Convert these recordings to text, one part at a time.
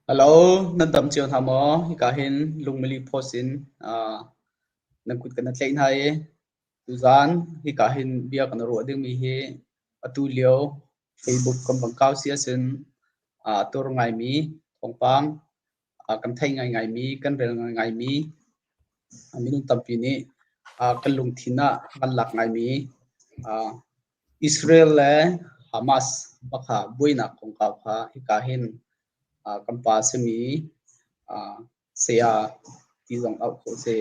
Hello, nan dam cio hna maw? Hika hin Lungmili Post in nan kut kan tlaih hna i tuzaan hika hin bia kan ruah dingmi hi atu lio Facebook kan bang kau si ahcun a tur ngaimi thawngpang kan theih ngaingaimi, kan rel ngaingaimi minung tampi nih kan lungthin ah kan lak ngaimi Israel le Hamas bakha buainak kongkau kha hika hin kan pa simi saya ti zong auh khawh si.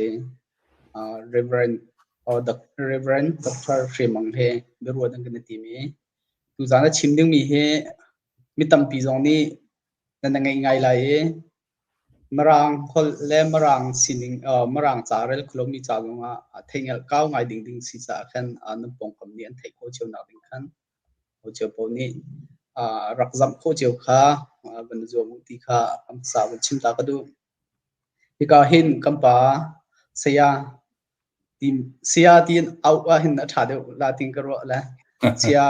Reverend or Reverend Dr. Hre Mang he biaruah ding kan i tim i tuzaan a chim dingmi hi mi tampi zong nih nan ngeih ngai lai i Mirang holh le Mirang sining Mirang ca rel kho lomi ca zongah theih kau ngai ding ding si caah khan nan pawngkam nih an theih khawh cio nak ding khan ho cio paoh nih rak zamh khawh cio kha van i zuam u ti kha kan sa van chim ta ka duh. Hika hin kan pa saya Saya tiin auh ahhin a ṭha deuh la tiin ka ruah le Saya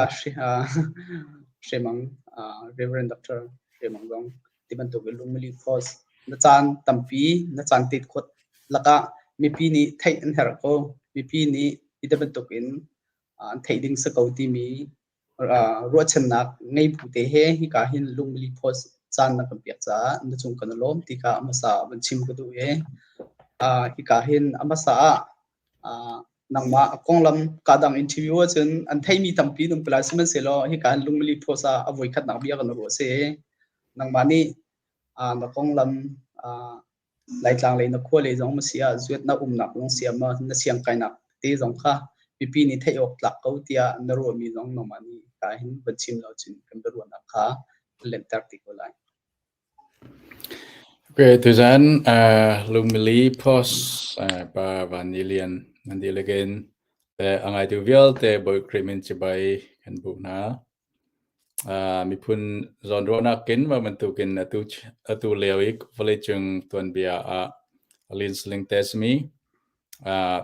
Hre Mang, Reverend Doctor Hre Mang zong ti bantuk in Lungmili Cross na caan tampi na caan tet khawt lakah mipi nih theih an herh ko. Mipi nih hi ti bantuk in an theih ding si ko timi ruahchannak ngei bu te he hika hin Lungmili Post caan na kan pek caah na cung kan i lawm ti kha a hmasa ah van chim ka duh i hika hin a hmasa ah nangmah a konglam kadang interview ahcun an theimi tampi nan um lai sihmanhsehlaw hika hin Lungmili Post ah a voikhatnak bia kan ruah si. Nangmah nih na konglam Laitlang lei na khua lei zong si ah zuat na umnak zong si ah na siangkainak te zong kha mipi nih theih awk tlak ko tiah na ruahmi zong nangmah nih ka hin van chim lo cun kan biaruahnak kha kan lenter ti ko lai. Okay, tuzan Lungmili Post pa Van Ni Lian nan dihlak in le a ngaitu vialte Bawi Khrih min cibai kan buk hna. Miphun zawnruahnak in mah bantukin atu lio i vawleicung tuanbia ah linsling te a simi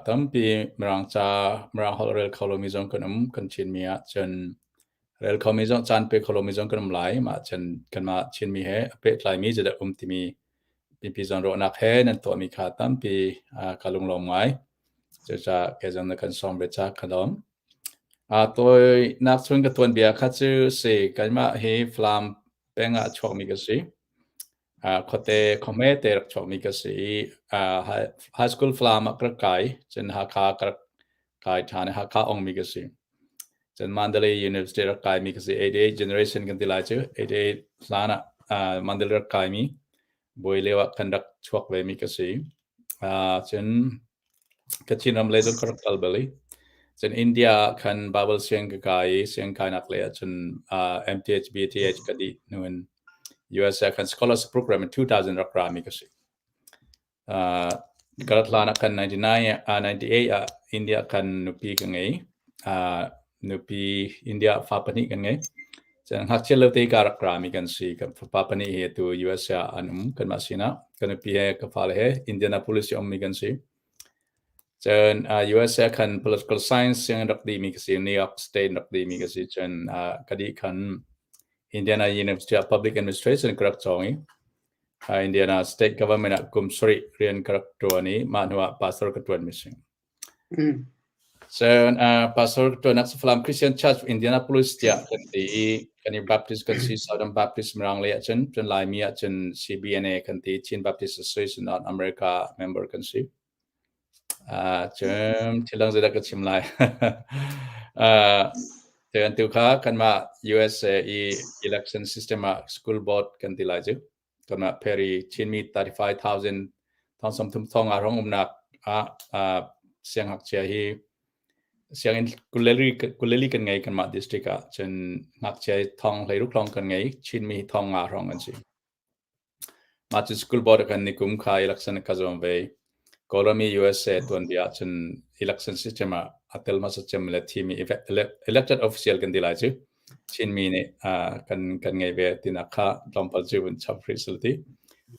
tampi Mirang ca, Mirang holh rel kho lomi zong kan um. Kan Chinmi ah cun rel khomi zong, caan pe kho lomi zong kan um lai. Mah cun kanmah Chinmi he a pehtlaimi zeidah um timi mipi zawnruahnak he nan tuahmi kha tampi ka lunglawm ngai. Cucaah kei zong na kan sawm ve ca ka lawm. Tawinak chung ka tuanbia kha cu si keimah hi Falam peng ah a chuakmi ka si. Khuate khuahme te rak chuakmi ka si i high school Falam ah ka rak kai. Cun Hakha ka rak kai ṭhan i Hakha ongmi ka si. Cun Mandalay University rak kaimi ka si. 88 generation kan ti lai cu. 88 hlan ah Mandalay rak kaimi buai lio ah kan rak chuak vemi ka si. Cun Kachin ram lei zong ka rak kal bal i cun India ah khan Bible siang ka kai i siang kainak lei ah cun MTH BTH ka dih hnu in US ah khan scholarship program in 2000 rak rami ka si. Ka rat hlan ah khan 99 98 ah India khan nupi ka ngei. Nupi India fa pahnih kan ngei. Cun ngakchia lo te ka rak rami kan si. Kan fapa pahnih hi atu US ah an um kanmah sinah. Ka nupi he ka fale he Indianapolis i ummi kan si. Cun USA khan political science sianginn rak dihmi ka si. New York State rak dihmi ka si. Cun ka dih khan Indiana University ah public administration ka rak cawng i Indiana State government ah kum sarih rian ka rak ṭuan i mah hnu ah pastor ka ṭuanmi si. Cun pastor ṭuannak cu Falam Christian Church Indianapolis tiah kan ti i kan i Baptist kan si Southern Baptist Mirang lei ahcun cun Laimi ahcun CBNA kan ti Chin Baptist Association of America member kan si. Cun thil dang zeidah ka chim lai. Cun tu kha kanmah USA i election system ah school board kan ti lai cu. Kanmah Perry Chinmi 35,000 thong 30 thong ah rong umnak ah siangngakchia hi sianginn kuleli kan ngei kanmah district ah cun ngakchia thong hleiruk lawng kan ngei Chinmi thong nga hrawng an si. Mah cu school board kan nikum kha election ka zuam ve. Kawlram i USA tuanbia ahcun election system ah a tel hmasa cem le thimi elected official kan ti lai cu. Chinmi nih kan kan ngei ve tinak kha tlawmpal cu vun chap rih sil ti.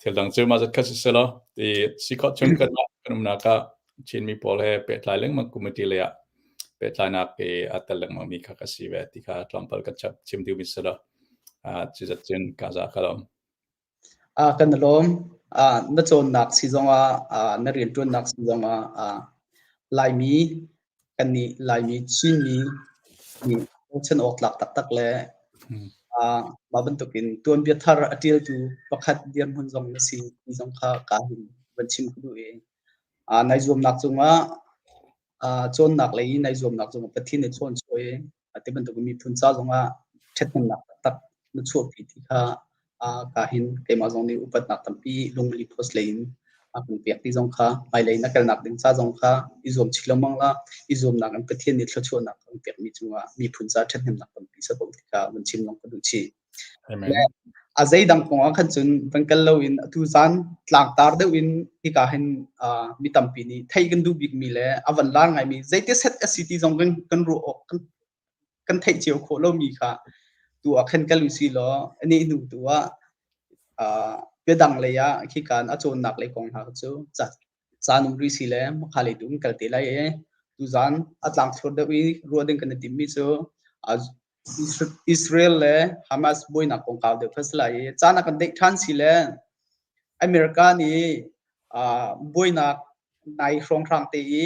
Thil dang cu mah zat kha si selaw ti si khawh chung kan kan umnak ah Chinmi pawl he pehtlai lengmang committee lei ah pehtlainak i a tel lengmang mi kha ka si ve ti kha tlawmpal ka chap chim duhmi si lo. Cu zat cun ka za ka lawm. Kan i lawm. Na cawnnak si zongah, na rianṭuannak si zongah Laimi kannih Laimi Chinmi nih bochan awk tlak taktak le mah bantukin tuanbia thar a ṭialtu pakhat dirhmun zong na si ti zong kha ka hin van chim ka duh i nai zuamnak cungah cawnnak lei i nai zuamnak cungah Pathian nih chawn chuah i ti bantuk miphun ca zongah ṭhathnemnak taktak na chuahpi ti kha ka hin keimah zong nih upatnak tampi lungli post lei in a kan pek ti zong kha hmailei na kalnak ding ca zong kha i zuam chih lengmang la i zuamnak in Pathian nih thluachuahnak kan pekmi cungah miphun ca ṭhathnemnak tampi sa ko ti kha van chim zong ka duh chih. Amen. A zeidang kong ah khan cun van kal loin atu zan tlangtar deuh in hika hin mi tampi nih theih kan duh bikmi le a van lar ngaimi zeiti set a si ti zong kan ruah awk kan theih cio khawh lomi kha tu ah khan kal usih law a nih hnu tu ah biadang lei ah khikan a cawnnak lei kong hna cu caan um rih si le makha lei tu kan kal te lai i tuzan a tlangthlur deuh i ruah ding kan i timmi cu Israel le Hamas buainak kongkau deuh kha si lai i caan a kan deih ṭhan si le America nih buainak nai hrawnghrang te i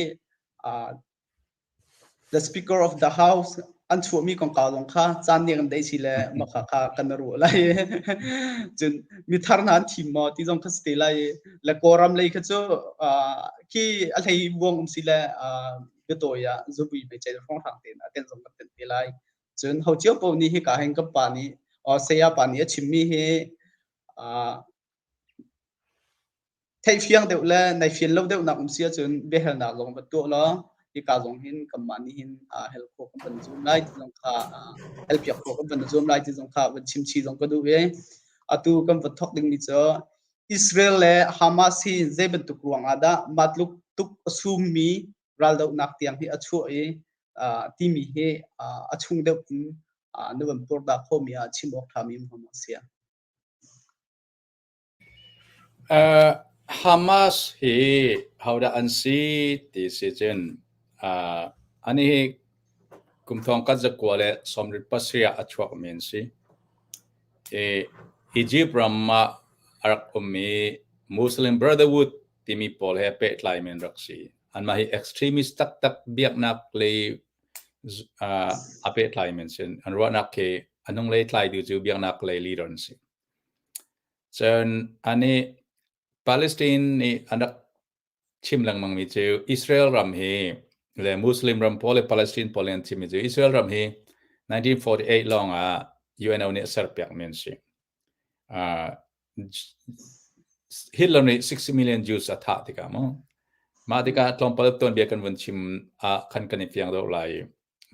the Speaker of the House an chuahmi kongkau zong kha caan nih kan deih si le makha kha kan ruah lai cun mithar hna an thim maw ti zong kha si te lai le Kawlram lei kha cu khi a hlei buang um si le biatawi ah zubui meichei hrawnghrang tein a ten zong kan ten te lai. Cun ho cio paoh nih hika hin ka pa nih saya pa nih a chimmi hi theihfiang deuh le nai fian lo deuhnak um si ahcun biahalnak zong va tuah law hika zong hin kanmah nih hin hel khawh kan van zuam lai ti zong kha hel piak khawh kan van zuam lai ti zong kha van chim chih zong ka duh i atu kan va thawk dingmi cu Israel le Hamas hi zei bantuk ruangah dah mah tluk tuk a summi raldohnak tiang hi a chuah i timi hi a chung deuh in na van purdah khawhmi ah chim awk ṭhami um a si. Hamas hi hodah an si ti si cun ani hi kum thong kat zakua le 77 ah a chuakmi an si. Egypt ram ah a rak ummi Muslim Brotherhood timi pawl he pehtlaimi an rak si. Anmah hi extremist taktak biaknak lei a pehtlaimi an si. An ruahnak khi a hnunglei tlaitu cu biaknak lei leader an si. Cun anih Palestine nih an rak chim lengmangmi cu Israel ram hi le Muslim ram pawl le Palestine pawl nih an chimmi cu Israel ram hi 1948 lawng ah UNO nih a serpiakmi an si. Hitler nih 60 million Jews a thah tikah mu. Mah tikah tlawmpal tuanbia kan vun chim ah khan kan i fiang deuh lai.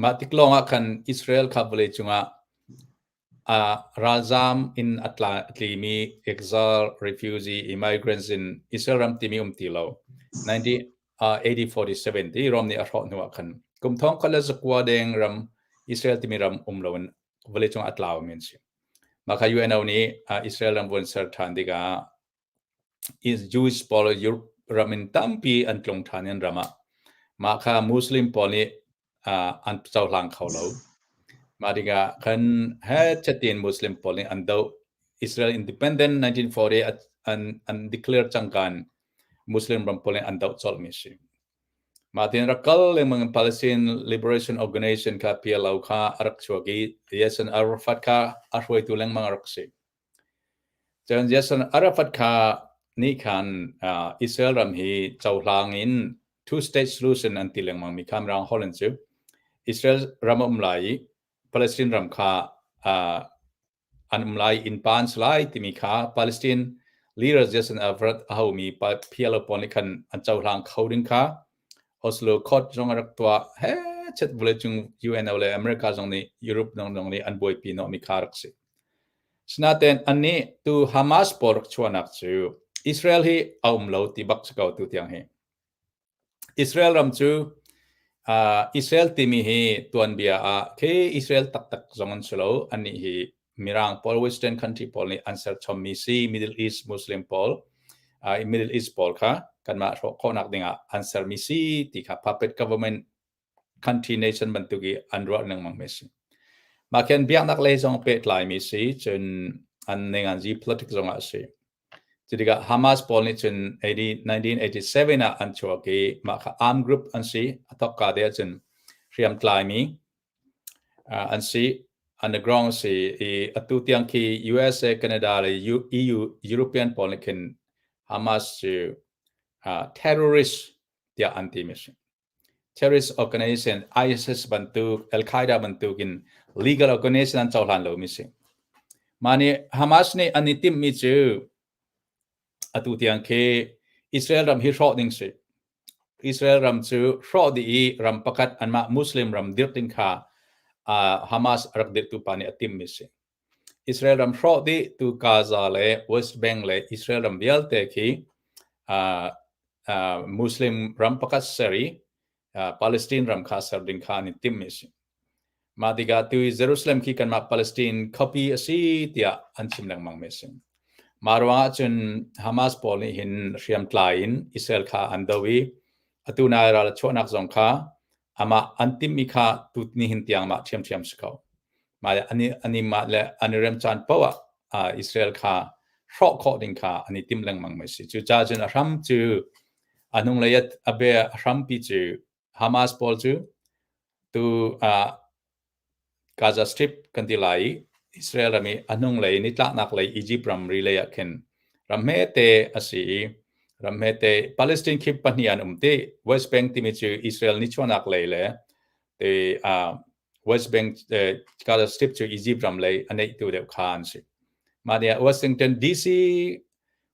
Mah tik lawng ah khan Israel kha vawlei cungah ralzaam in a tlimi exile, refugee, immigrants in Israel ram timi um ti lo. 1947 ti Rom nih a hrawh hnu ah khan kum thong khat le zakua deng ram Israel timi ram um loin vawleicung a tlaumi an si. Mah kha UNO nih Israel ram vun ser ṭhan tikah Jewish pawl Europe ram in tampi an tlung ṭhan i an ram ah. Mah kha Muslim pawl nih an cohlang kho lo. Mah tikah khan he chatin Muslim pawl nih an doh. Israel independent 1940 an declare cangkan Muslim ram pawl nih an doh colhmi a si. Mah tin rak kal lengmang in Palestine Liberation Organization kha PLO kha a rak chuak i Yasser Arafat kha a hruaitu lengmang a rak si. Cun Yasser Arafat kha nih khan Israel ram hi cohlang in two state solution an ti lengmang mi kha Mirang holh in cu Israel ram a um lai i Palestine ram kha an um lai innpa an si lai timi kha Palestine leader Jason Alfred a homi PLO pawl nih khan an cohlang kho ding kha Oslo Court zong a rak tuah he chet vawleicung UNO le America zong nih Europe zong nih an buaipi hnawhmi kha rak si. Sinain annih tu Hamas pawl rak chuahnak cu Israel hi a um lo ti bak si ko tu tiang hi. Israel ram cu Israel timi hi tuanbia ah khi Israel taktak zong an si lo. Annih hi Mirang pawl, Western country pawl nih an serchommi si Middle East Muslim pawl, Middle East pawl kha kanmah hrawh khawhnak dingah an sermi si ti kha puppet government country nation bantuk i an ruah lengmang mi si. Mah khin biaknak lei zong pehtlaimi si, cun an nenganzi politics zong ah si. Cu tikah Hamas pawl nih cun 1987 ah an chuak i mah kha armed group an si. A thawkka te ahcun hriamtlaimi an si. Underground si i atu tiang khi USA, Canada le EU, European pawl nih khin Hamas cu terrorist tiah an timi a si. Terrorist organization ISIS bantuk, Al-Qaeda bantuk in legal organization an cohlan lomi si. Mah nih Hamas nih an i timhmi cu atu tiang khi Israel ram hi hrawh ding si. Israel ram cu hrawh dih i ram pakhat anmah Muslim ram dirh ding kha uh, Hamas rak dirhtu pa nih a timhmi si. Israel ram hrawh dih tu Gaza le West Bank le Israel ram vialte khi uh, uh, Muslim ram pakhat ser i uh, Palestine ram kha ser ding kha an i timhmi a si. Mah tikah tu Jerusalem khi kanmah Palestine khuapi a si tiah an chim lengmang mi a si. Mah ruangah cun Hamas pawl nih hin hriamtlai in Israel kha an do i atu nai ral a chuahnak zong kha amah an timhmi kha tu nihin tiang mah ṭhiamṭhiam si ko. Mah le ani ani mah le an i rem caan paoh ah Israel kha hrawh khawh ding kha an i tim lengmang mi si. Cucaah cun a hram cu a hnunglei a bia a hrampi cu Hamas pawl cu tu Gaza Strip kan ti lai i Israel ram i a hnunglei nitlaknak lei Egypt ramri lei ah khin ram hmete a si i ram hmete Palestine khi pahnih an um ti. West Bank timi cu Israel nichuahnak lei le te West Bank Gaza Strip cu Egypt ram lei a neihtu deuh kha an si. Mah nih Washington DC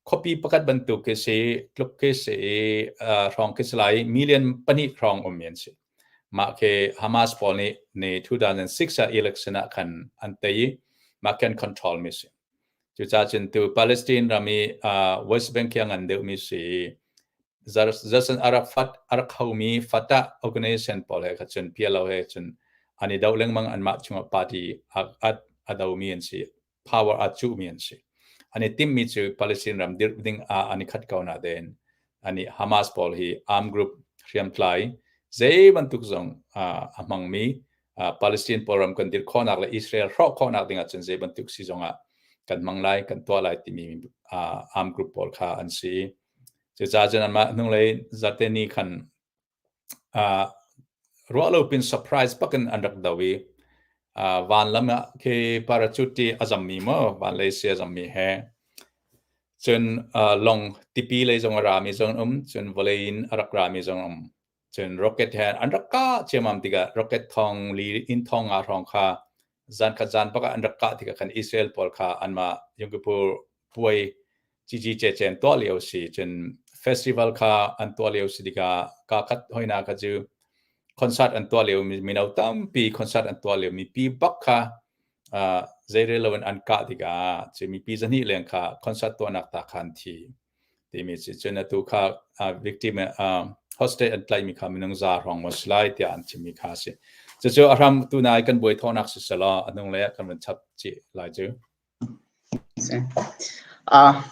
khuapi pakhat bantuk khi si, tluk khi si i hrawng khi si lai million pahnih hrawng ummi an si. Mah khi Hamas pawl nih ni 2006 ah election ah khan an tei i mah khi an control mi si. Cucaah cun tu Palestine ram i West Bank khi a ngan deuhmi si i Jason Arafat a rak homi Fatah organization pawl he kha cun PLO he cun an i do lengmang anmah chungah party a domi an si power a cuhmi an si. An i timmi cu Palestine ram dirh ding ah an i khat ko na den ani Hamas pawl hi armed group hriamtlai zei bantuk zong a hmangmi Palestine pawl ram kan dirh khawhnak le Israel hrawh khawhnak ding ahcun zei bantuk si zong ah kan hmang lai kan tuah lai timi armed group pawl kha an si. Cucaah cun anmah hnunglei zate ni khan ruah lo pin surprise bakin an rak do i van lam ah khi parachute a zammi maw van lei si a zammi he cun long tipi lei zong a rami zong um cun vawlei in a rak rami zong um cun rocket he an rak kah ciamam tikah rocket thong li in thong nga hrawng kha zan khat zan bak ah an rak kah tikah khan Israel pawl kha anmah Yom Kippur puai cici cecen tuah lio si cun festival kha an tuah lio si tikah ka khat hoina kha cu concert an tuah lio mino tampi concert an tuah lio mipi bak kha zeirel loin an kah tikah cu mipi zahnih leng kha concert tuahnak ta khan thi timi si cun atu kha victim hostage an tlaihmi kha minung za hrawng maw si lai tiah an chimmi kha a si. Cucu a hram tu nai kan buai thawhnak si selaw a hnung lei ah kan vun chap chih lai cu.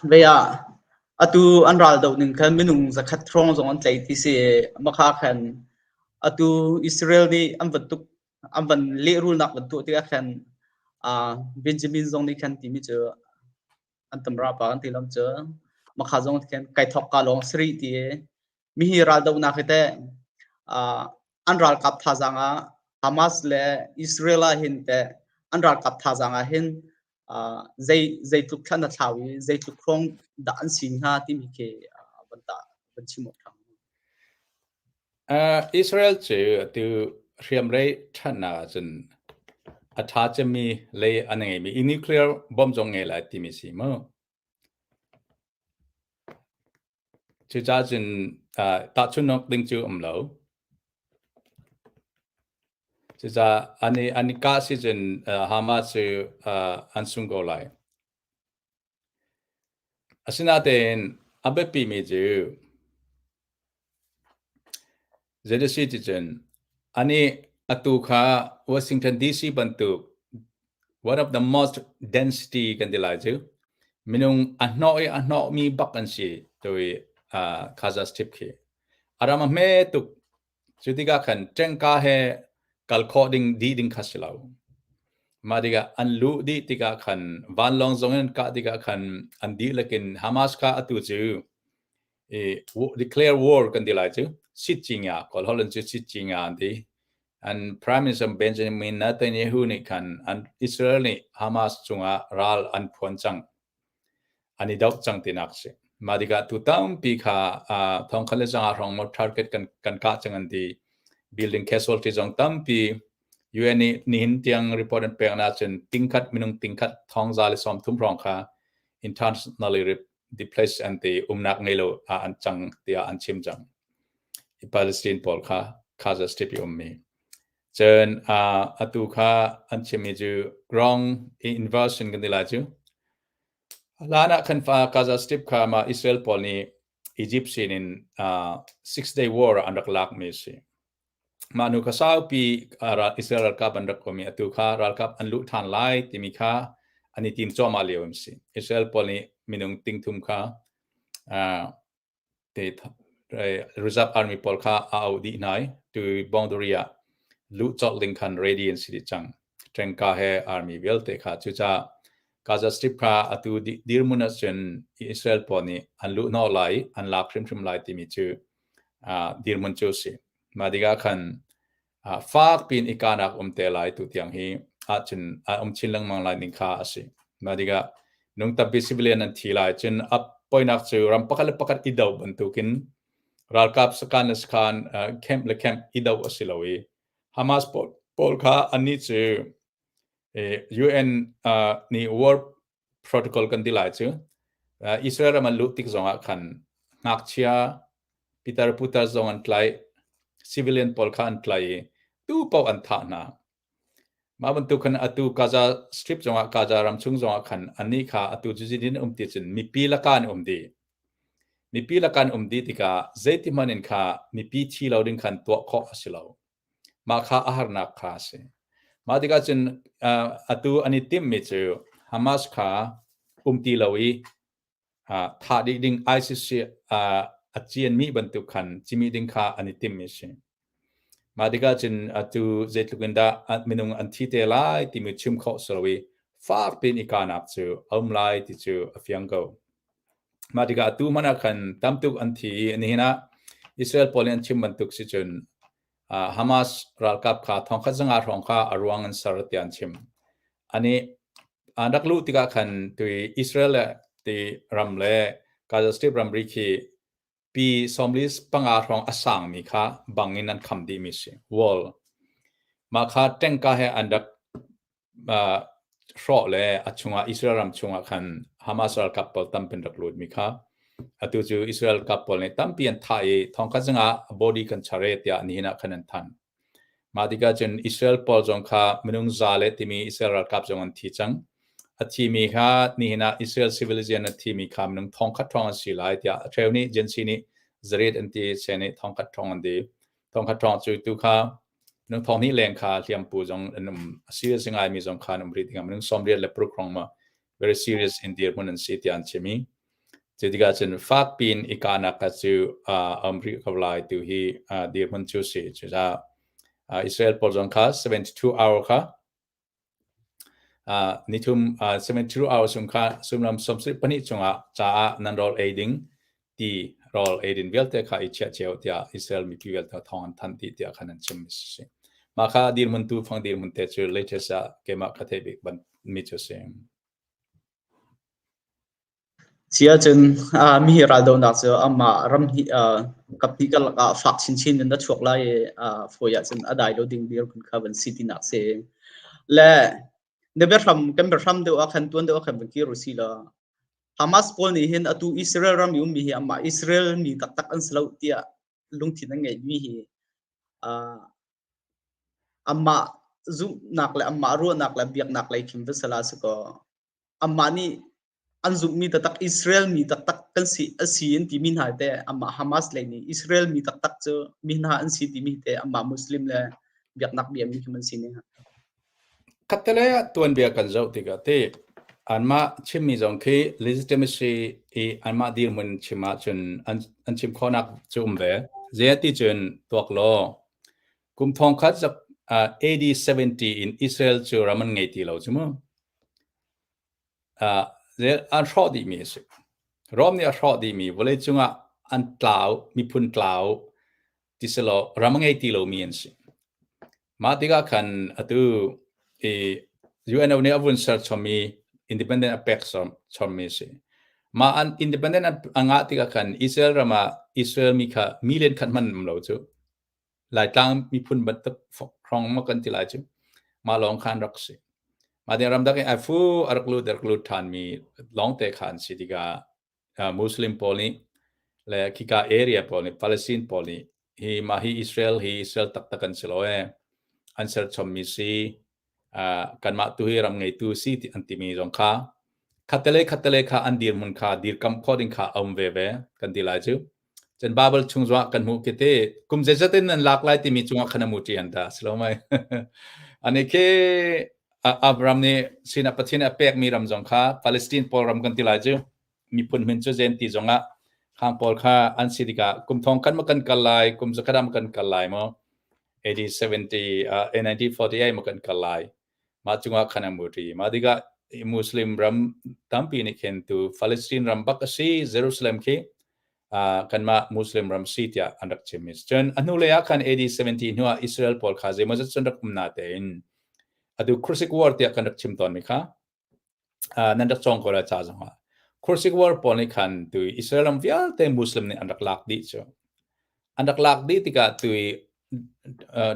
Vei ah atu an ral doh ning khan minung zakhat hrawng zong an tlaih ti si. Makha khan atu Israel nih an van tuk an van lehrulnak van tuah tikah khan Benjamin zong nih khan timi cu an tam ra pa kan ti lam cu makha zong khin kai thok ka lawng sari ti mi hi raldohnak hi teh an ralkap thazaang ah Hamas le Israel ah hin teh an ralkap thazaang ah hin zei zeitluk thlan a thlau i zeitluk hrawng dah an si hnga timi khi van ta van chim awk ṭhang. Israel cu atu hriamrei ṭhatnak ahcun a ṭha cemmi lei an ngeimi i nuclear bomb zong ngei lai timi si mu. Cucaah cun tahchunhnak ding cu um lo. Cucaah an i kah si cun Hamas cu an sung ko lai. Asinain a biapimi cu zei a si ti cun anih atu kha Washington DC bantuk one of the most density kan ti lai cu minung a hnawh i a hnawhmi bak an si tu i Gaza Strip khi. A ram a hme tuk. Cu tikah khan ṭengka he kal khawh ding dih ding kha si lo. Mah tikah an luh dih tikah khan vanlawng zong in an kah tikah khan an dihlak in Hamas kha atu cu i declare war kan ti lai cu Sitcinga kawl holh in cu Sitcinga an ti. An Prime Minister Benjamin Netanyahu nih khan an Israel nih Hamas cungah ral an phuan cang. An i doh cang tinak a si. Mah tikah tu tampi kha thongkhat le zanga hrawng maw target kan kah cang an ti. Building casualty zong tampi UN nih nihin tiang report an pek na cun tingkhat minung tingkhat thongza le 30 hrawng kha internally displaced an ti umnak ngei lo ah an cang tiah an chim cang. Palestine pawl kha Gaza Strip i ummi. Cun atu kha an chimmi cu ground inversion kan ti lai cu. Hlan ah khan fa Gaza Strip kha mah Israel pawl nih Egypt sin in 6 day war ah an rak lakmi a si. Mah nu kha saupi Israel ralkap an rak um i atu kha ralkap an luh ṭhan lai timi kha an i tim cuahmah lio an si. Israel pawl nih minung tingthum kha te reserve army pawl kha a auh dih hna i tu boundary ah luh colh ding khan ready an si dih cang. Tengka he army vialte kha cucaah Gaza Strip kha atu dirhmun ahcun Israel pawl nih an luh hnawh lai i an lak hrimhrim lai timi cu dirhmun cu a si. Mah tikah khan Fak piin i kahnak um te lai tu tiang hi ahcun a um chin lengmang lai ning kha a si. Mah tikah nung tampi civilian an thi lai cun a poinak cu ram pakhat le pakhat i doh bantukin ralkap sakhan le sakhan camp le camp i doh a si lo i Hamas pawl kha annih cu UN nih war protocol kan ti lai cu Israel ram an luh tik zongah khan ngakchia pitar putar zong an tlaih civilian pawl kha an tlaih i tu paoh an thah hna. Mah bantuk khan atu Gaza Strip zongah Gaza ram chung zongah khan annih kha atu cu zidin um ti cun mipi laka an um dih. Mipi laka an um dih tikah zeiti hmanh in kha mipi thi lo ding khan tuah khawh a si lo. Mah kha a harnak kha a si. Mah tikah cun atu an i timhmi cu Hamas kha um ti lo i thah dih ding ISIS a cianmi bantuk khan cimi ding kha an i timhmi a si. Mah tikah cun atu zeitluk in dah minung an thi te lai timi chim khawh si lo i fak piin i kahnak cu a um lai ti cu a fiang ko. Mah tikah atu hmanh ah khan tamtuk an thi i nihin ah Israel pawl nih an chim bantuk si cun Hamas ralkap kha thongkhat zanga hrawng kha a ruang an ser tiah an chim. Ani an rak luh tikah khan tui Israel le ti ram le Gaza Strip ramri khi pi 45 hrawng a sangmi kha bang in an kham dihmi si wall. Mah kha tengka he an rak hrawh le a chungah Israel ram chungah khan Hamas ralkap pawl tampi an rak lutmi kha atu cu Israel ralkap pawl nih tampi an thah i thongkhat zingah body kan char e tiah nihin ah khan an thanh. Mah tikah cun Israel pawl zong kha minung za le timi Israel ralkap zong an thi cang. A thimi kha nihin ah Israel civilian a thimi kha minung thongkhat hrawng an si lai tiah a cheu nih agency nih zarit an ti, cheu nih thongkhat hrawng an ti. Thongkhat hrawng cu tu kha Minung thong hnih leng kha hliampu zong an um a serious ngaimi zong kha an um rih tikah minung 36 hrawng ma very serious in dirhmun an si tiah an chim i cu tikah cun fak piin i kahnak kha cu a um rih ko lai tu hi dirhmun cu si cucaah Israel pawl zong kha 72 hour kha Nithum 72 hours chung kha suimilam 72 chungah caah nan rawl ei ding ti rawl ei din vialte kha i chiah cio tiah Israel mipi vialte thawng an thanh dih tiah khan an chim mi si. Mah kha dirhmun tu fang dirhmun te cu latest ah keimah ka theih bik mi cu si. Si ahcun mi hi raldohnak cu amah ram hnih kaphnih karlak ah fak chinchin in a chuak lai i fawi ahcun a dai lo ding dirhmun kha van si tinak si. Le na biahram kan biahram deuh ah khan tuan deuh ah khan van kir usih law Hamas pawl nih hin atu Israel ram i ummi hi amah Israel mi taktak an si lo tiah lungthin an ngeihmi hi amah zumhnak le amah ruahnak le biaknak lei khin va sala si kaw amah nih an zumhmi taktak Israel mi taktak kan si a si an timi hna te amah Hamas lei nih Israel mi taktak cu mi hna an si timi te amah Muslim le biaknak bia mi an si ne. Khattele ah tuanbia kan zoh tikah ti anmah chimmi zong khi legitimacy i anmah dirhmun chim ahcun an chim khawhnak cu um ve. Zei ti cun tuak law kum thongkhat zak AD 70 in Israel cu ram an ngei ti lo cu mu. An hrawh dihmi a si. Rom nih a hrawh dihmi vawleicung ah an tlau, miphun tlau ti selaw ram a ngei ti lomi an si. Mah tikah khan atu i UNO nih a vun ser chommi independent a pek chommi a si. Mah an independent a ngah tikah khan Israel ram ah Israel mi kha million khat hmanh um lo cu. Laitlang miphun bantuk hrawng maw kan ti lai cu. Mah lawng khan rak si. Mah ding ramdang i ai fu a rak lut ṭhanmi lawngte kha an si tikah Muslim pawl nih le khika area pawl nih Palestine pawl nih hi mah hi Israel hi Israel taktak an si lo ee. An serchommi si kanmah tu hi ram ngeitu si ti an timi zong kha khattelei khattelei kha an dirhmun kha dirkamh khawh ding kha a um veve kan ti lai cu. Cun Bible chung zongah kan hmuh khi te kum zeizat in nan lak lai timi cungah khan a mu ṭi an ta si lo mei. Ani khi Abraham nih sinah Pathian a pekmi ram zong kha Palestine pawl ram kan ti lai cu miphun min cu zen ti zongah khang pawl kha an si tikah kum thong khat ma kan kal lai kum zakhat ah ma kan kal lai maw AD 70 1948 ma kan kal lai mah cungah khan a mu ṭi mah tikah Muslim ram tampi nih khin tu Palestine ram bak a si Jerusalem khi kanmah Muslim ram si tiah an rak chim. Cun a hnulei ah khan AD 70 hnuah Israel pawl kha zeimawzat cun rak um na tein atu Crucifixion War tiah kan rak chim tawnmi kha nan rak cawng ko lai ca zongah Crucifixion War pawl nih khan tu Israel ram vialte Muslim nih an rak lak dih cu. An rak lak dih tikah tu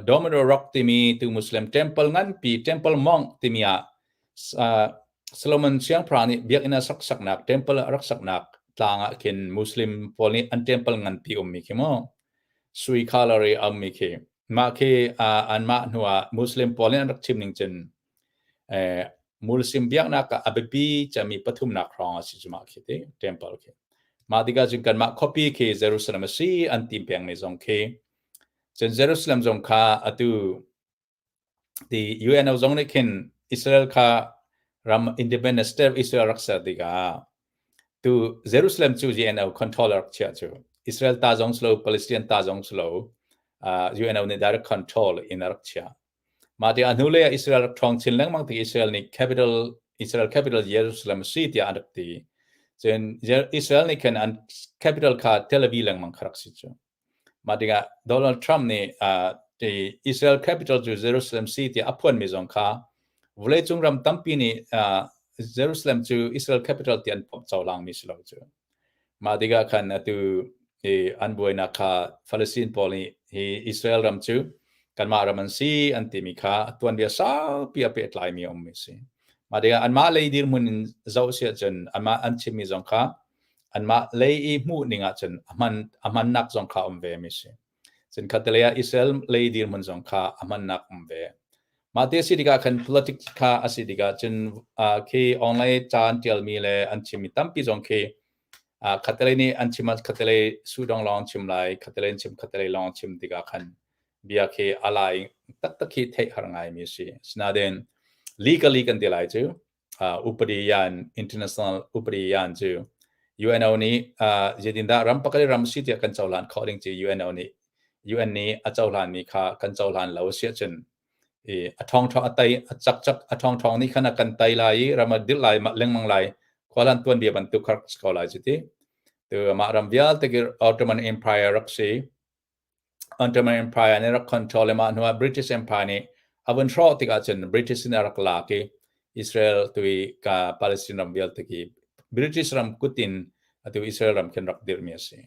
Domino Rock timi tu Muslim temple nganpi Temple Mount timi ah Solomon siangpahrang nih biakinn a sak saknak temple a rak saknak tlang ah khin Muslim pawl nih an temple nganpi ummi khi mu sui color i a ummi khi mah khi anmah hnu ah Muslim pawl nih an rak chim ning cun Muslim biaknak ah a biapi cemi pathumnak hrawng a si cu mah khi ti temple khi mah tikah cun kanmah khuapi khi Jerusalem a si an tim pengmi zong khi cun Jerusalem zong kha atu ti UNO zong nih khin Israel kha ram independent state of Israel rak ser tikah tu Jerusalem cu UNO control rak chiah cu Israel ta zong si lo Palestinian ta zong si lo UNO nih direct control in a rak chiah mah ti a hnu lei ah Israel rak ṭhawng chin lengmang tik Israel nih capital Israel capital Jerusalem si tiah an rak ti cun Israel nih khan an capital kha Tel Aviv lengmang kha rak si cu Mah tikah Donald Trump nih Israel capital cu Jerusalem si tiah a phuanmi zong kha vawleicung ram tampi nih Jerusalem cu Israel capital ti an cohlangmi si lo cu. Mah tikah khan atu i an buainak kha Palestine pawl nih hi Israel ram cu kanmah ram an si an timi kha tuanbia saupi a pehtlaimi a ummi si. Mah tikah anmah lei dirhmun in zoh si ahcun anmah an chimmi zong kha anmah lei i hmuh ning ahcun a hman a hmannak zong kha um ve mi si. Cun khattelei ah Israel lei dirhmun zong kha a hmannak um ve. Mah te si tikah khan politics kha a si tikah cun khi online ca an tialmi le an chimmi tampi zong khi khattelei nih an chim ah khattelei sudong lawng chim lai, khattelei an chim khattelei lawng chim tikah khan bia khi a lai taktak khi theih har ngaimi a si. Asinain legally kan ti lai cu upadi yan international upadi yan cu UNO nih zeitindah ram pakhat ram si tiah kan cohlan khawh ding cu UNO nih UN nih a cohlan mi kha kan cohlan lo si ahcun i a ṭhawng ṭhawng a tai a cak cak a ṭhawng ṭhawng nih khan a kan tai lai i ram a dirh lai lengmang lai khualan tuanbia bantuk kha rak si ko lai cu ti tu mah ram vialte ki Ottoman Empire rak si Ottoman Empire nih rak control i mah hnuah British Empire nih a vun hrawh tikah cun British nih a rak lak i Israel tu i ka Palestine ram vialte khi British ram kut in atu Israel ram khin rak dirhmi a si.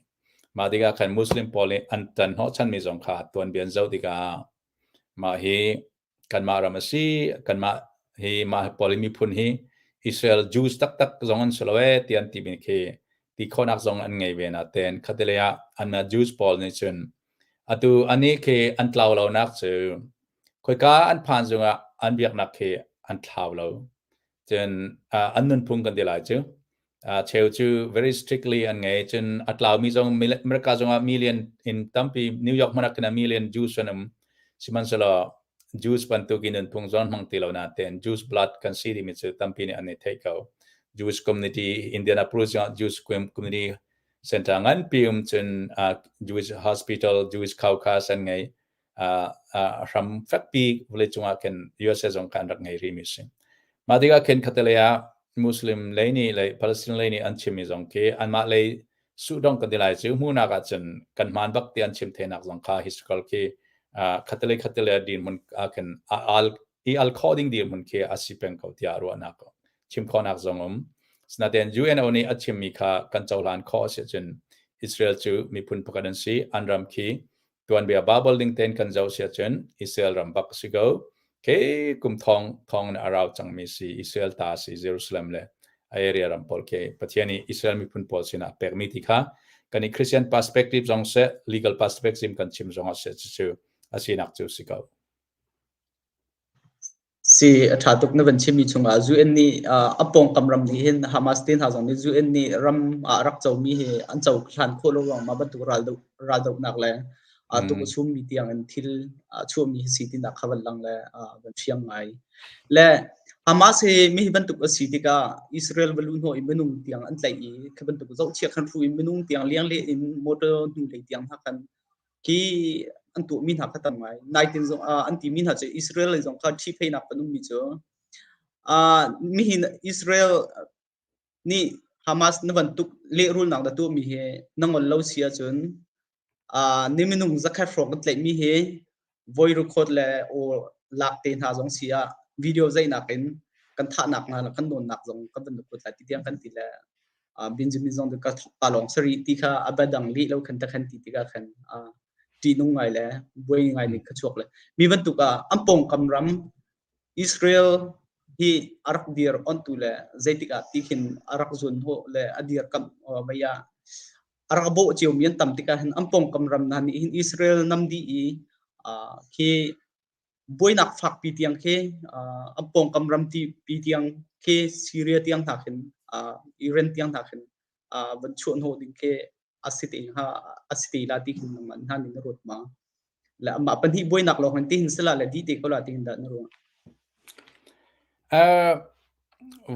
Mah tikah khan Muslim pawl nih an tan hnawhchanmi zong kha tuanbia an zoh tikah mah hi kanmah ram a si, kanmah hi mah pawl miphun hi Israel Jews taktak zong an si lo ee ti an timi khi ti khawhnak zong an ngei ve na ten khatilei ah anmah Jews pawl nih cun atu anih khi an tlau lonak cu khoika an phan zungah an biaknak khi an thlau lo cun an nunphung kan ti lai cu cheu cu very strictly an ngei cun a tlaumi zong America zongah million in tampi New York hmanh ah khin a million Jews an um sihmanhsehlaw Jews bantukin nunphung zong hmang ti lo nain Jews blood kan si timi cu tampi nih an i theih ko Jewish community Indianapolis zongah Jewish community center nganpi um cun Jewish hospital Jewish caucus an ngei. Hram fekpi vawleicung ah khin USA zong kha an rak ngei rihmi si. Mah tikah khin khatalei ah Muslim lei nih le Palestine lei nih an chimmi zong khi anmah lei suhdong kan ti lai cu hmuhnak ahcun kan hmaan bak ti an chim thenak zong kha historical khi khatalei khatalei dirhmun ah khin al i al khawh ding dirhmun khi a si peng ko tiah ruahnak chim khawhnak zong um. Sinain UNO nih a chimmi kha kan cohlan khawh a si ahcun Israel cu miphun pakhat an si, an ram khi tuanbia Bible ding tein kan zoh si ahcun Israel ram bak si ko. Ke kum thong thong in a rau cangmi si Israel ta si Jerusalem le a area ram pawl ke Pathian nih Israel miphun pawl sinah pekmi ti kha kan i Christian perspective zong seh legal perspective kan chim zong ah seh cu a sinak cu si ko. Si, a ṭha tuk na van chimmi chungah UN nih a pawngkam ram nih hin Hamas te hna zong nih UN nih ram ah a rak comi hi an cohlan khawh lo ruang mah bantuk raldohnak le tuk a chummi tiang in thil a chuahmi hi si tinak kha van lang le van fiang ngai. Le Hamas hi mi hi bantuk a si tikah Israel va luh hnawh i minung tiang an tlaih i khi bantuk zohchia khan hru in minung tiang liang le in motor hnu lei tiang hna khan khi an tuahmi hna kha tam ngai. Naitin zong an timi hna cu Israel lei zong kha ṭhihpheihnak kan ummi cu nihin Israel nih Hamas na bantuk lehrulnak na tuahmi hi na ngol lo si ahcun ni minung zakhat hrawng kan tlaihmi hi voi record le aw lak te hna zong si ah video zeihnak in kan thahnak hna le kan nawnnak zong kan van record lai ti tiang kan ti le Benjamin zong ka thok ta lawng sari ti kha a badang lih lo khan ta khan ti tikah khan ṭihnung ngai le buai ngai nih kha chuak le mi bantuk ah an pawngkam ram Israel hi a rak dir ontu le zeitik ah ti khin a rak zun hawh le a dir kam mei ah a rak bawh cio mi an tam tikah hin an pawngkam ram hna nih hin Israel nam dih i khi buainak fakpi tiang khi an pawngkam ram pi tiang khi Syria tiang hna khin Iran tiang hna khin van chuah hnawh ding khi a si te hnga a si te la ti khin nangmah hna nih na ruat ma le amah pahnih buainak lawng hin ti hin sila le di te ko la ti hin dah na ruah?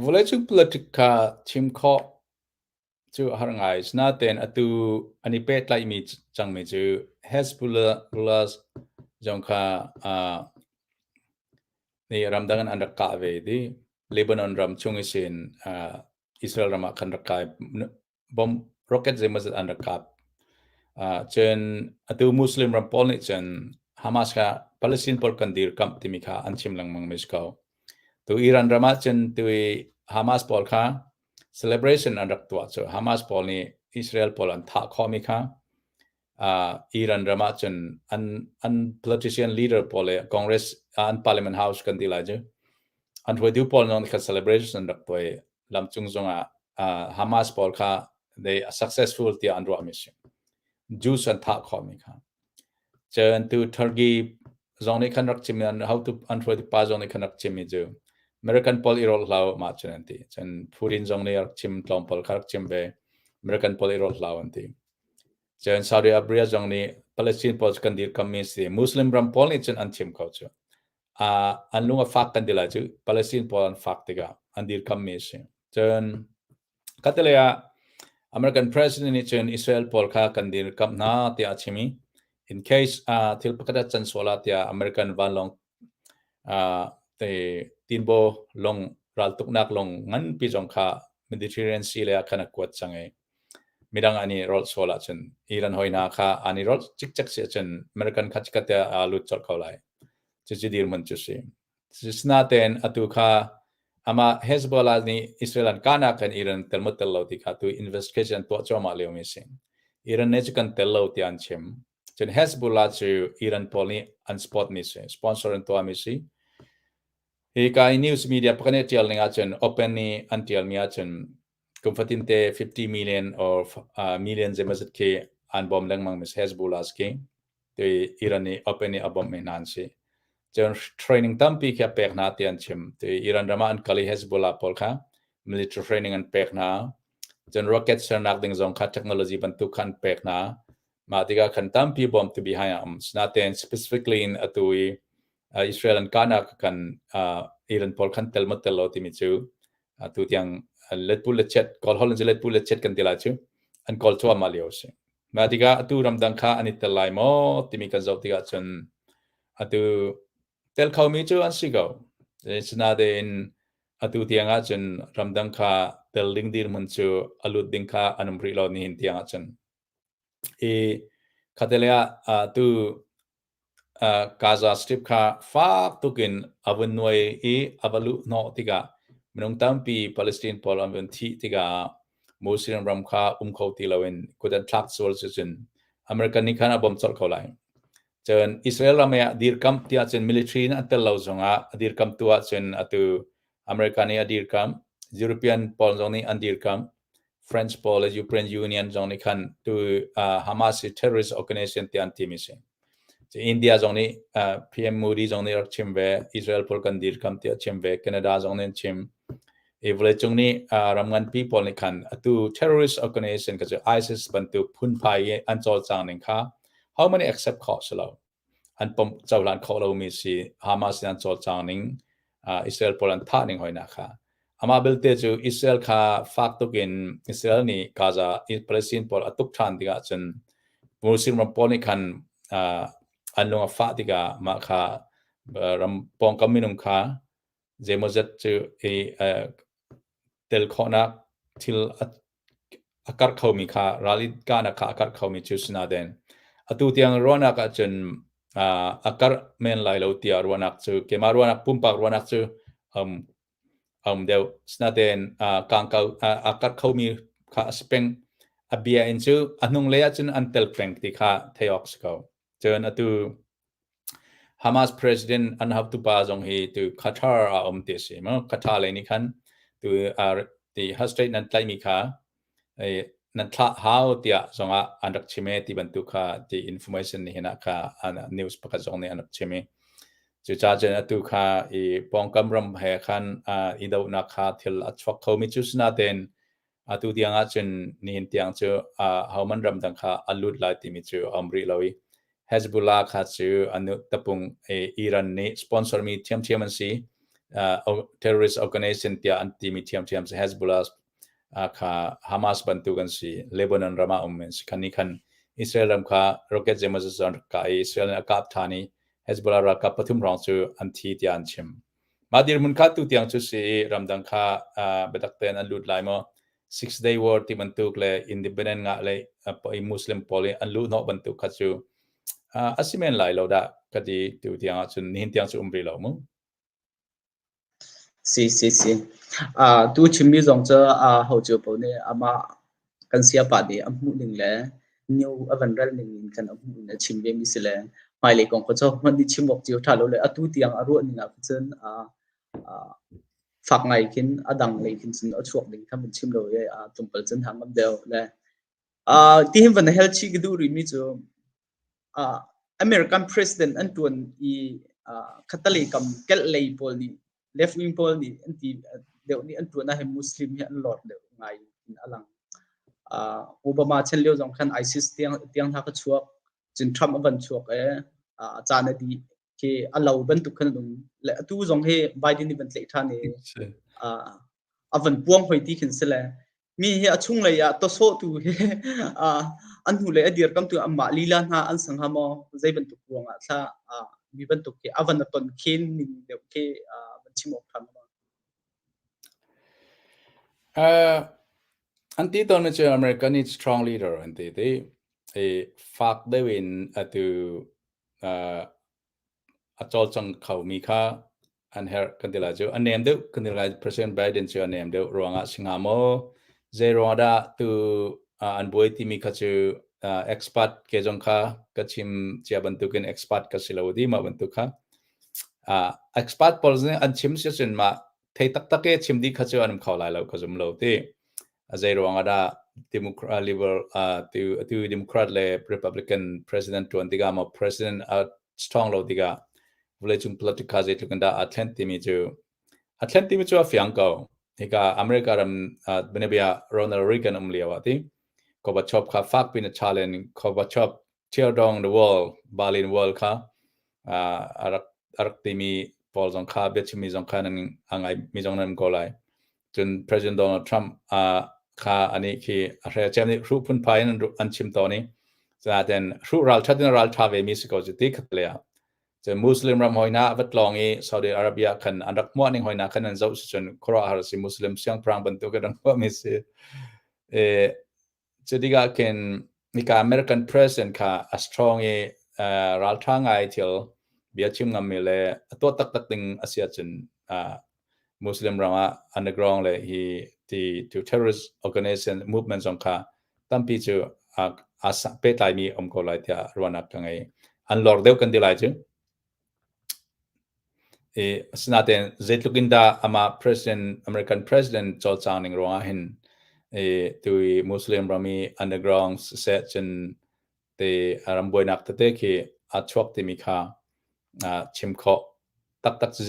Vawleicung politic kha chim khawh cu a har ngai. Sinain atu an i pehtlaihmi cangmi cu Hezbollah zong kha nih ramdang in an rak kah ve i Lebanon ram chung isin Israel ram ah khan rak kai bomb rocket zeimawzat an rak kap. Cun atu Muslim ram pawl nih cun Hamas kha Palestine pawl kan dirkamh timi kha an chim lengmang mi si ko. Tu Iran ram ah cun tu i Hamas pawl kha celebration an rak tuah cu Hamas pawl nih Israel pawl an thah khawhmi kha Iran ram ah cun an politician leader pawl le Congress an Parliament House kan ti lai cu an hruaitu pawl zong kha celebration an rak tuah i lamcung zongah Hamas pawl kha they are successful tiah an ruahmi si. Jews an thah khawhmi kha. Cun tu Turkey zong nih khan rak chim an hotu an hruaitu pa zong nih khan rak chimmi cu American pawl i rawlh hlah mah cun an ti. Cun Putin zong nih rak chim tlawmpal kha rak chim ve. American pawl i rawlh hlah an ti. Cun Saudi Arabia zong nih Palestine pawl cu kan dirkammi si. Muslim ram pawl nih cun an chim ko cu. An lung a fak kan ti lai cu Palestine pawl an fak tikah an dirkammi si. Cun Khatalei ah American President nih cun Israel pawl kha kan dirkamh hna tiah a chim i in case thil pakhat a can sual ah tiah American vanlawng te tinbaw lawng raltuknak lawng nganpi zong kha Mediterranean Sea lei ah khan a kuat cang i midang an i rolh sual ahcun Iran hoi hna kha an i rolh cikcek si ahcun American kha chikkhat te ah aa lut colh ko lai. Cucu dirhmun cu si. Sinain atu kha amah Hezbollah nih Israel an kahnak in Iran tel maw tel lo ti kha tu investigation tuah cuahmah liomi a si. Iran nih cu kan tel lo tiah an chim. Cun Hezbollah cu Iran pawl nih an support mi si, sponsor an tuahmi si. Hi ka i news media pakhat nih tial ning ahcun open nih an tialmi ahcun kum fatin te 50 million or million zeimazat khi an bawm lengmang mi Hezbollah khi. Ti Iran nih open nih a bawmhmi hna an si. Cun training tampi khi a pek hna ti an chim. Ti Iran ram ah an kal i Hezbollah pawl kha military training an pek hna. Cun rocket sernak ding zong kha technology bantuk kha an pek hna. Mah tikah khan tampi bawmtu behind a um. Sinain specifically in atu i Israel an kahnak kan Iran pawl khan tel maw tel lo timi cu atu tiang letpu le chet kawl holh in letpu le chet kan ti lai cu an kawl cuahmah lio a si. Mah tikah atu ramdang kha an i tel lai maw timi kan zoh tikah cun. Atu tel khomi cu an si ko. Sinain atu tiang ahcun ramdang kha tel ding dirhmun cu a lut ding kha an um rih lo nihin tiang ahcun. I khattelei ah tu Gaza Strip kha fak tukin a vun nuai i a va luh hnawh tikah minung tampi Palestine pawl an vun thih tikah Muslim ram kha um kho ti loin kut an thlak sual cucun American nih khan a bawmh colh ko lai. Cun Israel ram ah dirkamh tiah cun military in an tel lo zongah a dirkamhtu ahcun atu America nih a dirkamh, European pawl zong nih an dirkamh, French pawl le European Union zong nih khan tu Hamas hi terrorist organization tiah an timi si. India zong nih PM Modi zong nih rak chim ve, Israel pawl kan dirkamh tiah chim ve, Canada zong nih an chim. I vawleicung nih ram nganpi pawl nih khan atu terrorist organization kha cu ISIS bantuk phunphai i an cawlcang ning kha how many accept khawh si lo. An pom cohlan khawh lomi si Hamas in an cawlcang ning Israel pawl an thah ning hoina kha. Amah belte cu Israel kha fak tuk in Israel nih Gaza Palestine pawl a tuk ṭhan tikah cun Muslim ram pawl nih khan an lung a fah tikah mah kha ram pawngkam minung kha zeimawzat cu i tel khawhnak thil a karh khomi kha ral i kahnak kha a karh khomi cu si nain atu tiang ruahnak ahcun a karh men lai lo tiah ruahnak cu keimah ruahnak pumpak ruahnak cu um a um deuh. Sinain kangkau a karh khomi kha a si peng. A bia in cu a hnunglei ahcun an tel peng ti kha theih awk si ko. Cun atu Hamas president an haptu pa zong hi tu Qatar ah um ti a si mu. Qatar lei nih khan tu ti hostage nan tlaihmi kha nan thlah hau tiah zongah an rak chim e ti bantuk kha ti information nih hin ah kha news pakhat zong nih an rak chim i cucaah cun atu kha i pawngkam ram he khan i dohnak kha thil a chuak khomi cu sinain Atu tiang ahcun nihin tiang cu homan ramdang kha a lut lai timi cu a um rih lo i Hezbollah kha cu an tapung Iran nih sponsor mi thiamthiam an si. Terrorist organization tiah an timi thiamthiam si Hezbollah kha Hamas bantuk an si. Lebanon ram ah um an si. Khan nih khan Israel ram kha rocket zeimawzat an rak kah i Israel nih a kap than i Hezbollah ralkap pathum hrawng cu an thi tiah an chim. Mah dirhmun kha tutiang cu si i ramdang kha biatak tein an lut lai maw? Six Day War ti bantuk le independent ngah le Muslim pawl i an luhhnawh bantuk kha cu a si men lai lo dah ka ti tu tiang ahcun nihin tiang cu um rih lo mu. Si si si. Tu chimmi zong cu ho cio paoh nih amah kan siapa nih a hmuh ning le new a van rel ning in khan a hmuh in a chim ve mi si le hmailei kong kha cu hmanh nih chim awk cio ṭha lo le atu tiang a ruah ning ah cun fak ngai khin a dang lei khin cun a chuak ding kha van chim lo i tlawmpal cun hang ngam deuh le ti hin van hel chih ka duh rih mi cu American president an ṭuan i khattalei kam kelh lei pawl nih left wing pawl nih an ti deuh nih an ṭuan ah hin Muslim hi an lor deuh ngai in a lang. Obama chan lio zong khan ISIS tiang tiang hna kha chuak cun Trump a van chuak i caan a dih khi a lo bantuk khan an um le atu zong hi Biden nih van tlaih ṭhan i a van puang hoi ti khin si le Mi hi a chunglei ah tawsawhtu hi an hnulei a dirkamtu anmah lila hna an si hnga maw? Zei bantuk ruangah thla mi bantuk hi a van a ton khen ning deuh khi van chim awk ṭha maw? An ti tawn cu America needs strong leader an ti ti. I fak deuh in atu a cawlcang khomi kha an herh kan ti lai cu. A nem deuh kan ti lai. President Biden cu a nem deuh ruangah si hnga maw? Zei ruangah dah tu an buai timi kha cu expert ke zong kha ka chim cia bantukin expert ka si lo di mah bantuk kha. Expert pawl nih an chim si cun mah thei taktak i chim dih kha cu an um kho lai lo ka zum lo ti. Zei ruangah dah Democrat Liberal tu atu Democrat le Republican president tuan tikah maw president a strong lo tikah vawleicung politics kha zeitluk in dah aa thlen timi cu a thlen timi cu a fiang ko. Hika America ram bianabia Ronald Reagan um lio ah ti Gorbachev kha fak pin a challenge Gorbachev tear down the wall Berlin Wall kha a rak a rak timi pawl zong kha biachimmi zong kha nan a ngai mi zong nan ko lai. Cun President Donald Trump kha anih khi a hre cem nih hruh phunphai in an chim tawn i cunaten hruh ralṭhat in ralṭha ve mi si ko cu ti khat le ah. Cun Muslim ram hoi hna va tlawng i Saudi Arabia khan an rak hmuah ning hoi hna khan an zoh si cun khuaruahhar si, Muslim siangpahrang bantuk in rak hmuahmi si. E, cu tikah khin nika American president kha a strong i ralṭha ngai thil bia chim ngammi le a tuah taktak ding a si ahcun Muslim ram ah underground le hi ti to terrorist organization movement zong kha tampi cu aa pehtlaimi um ko lai tiah ruahnak ka ngei. An lor deuh kan ti lai cu. I asinain zeitluk in dah amah president, American president cawlcang ning ruangah hin i tu i Muslim ram i underground siseh cun te ram buainak tete khi a chuak timi kha chim khawh taktak cu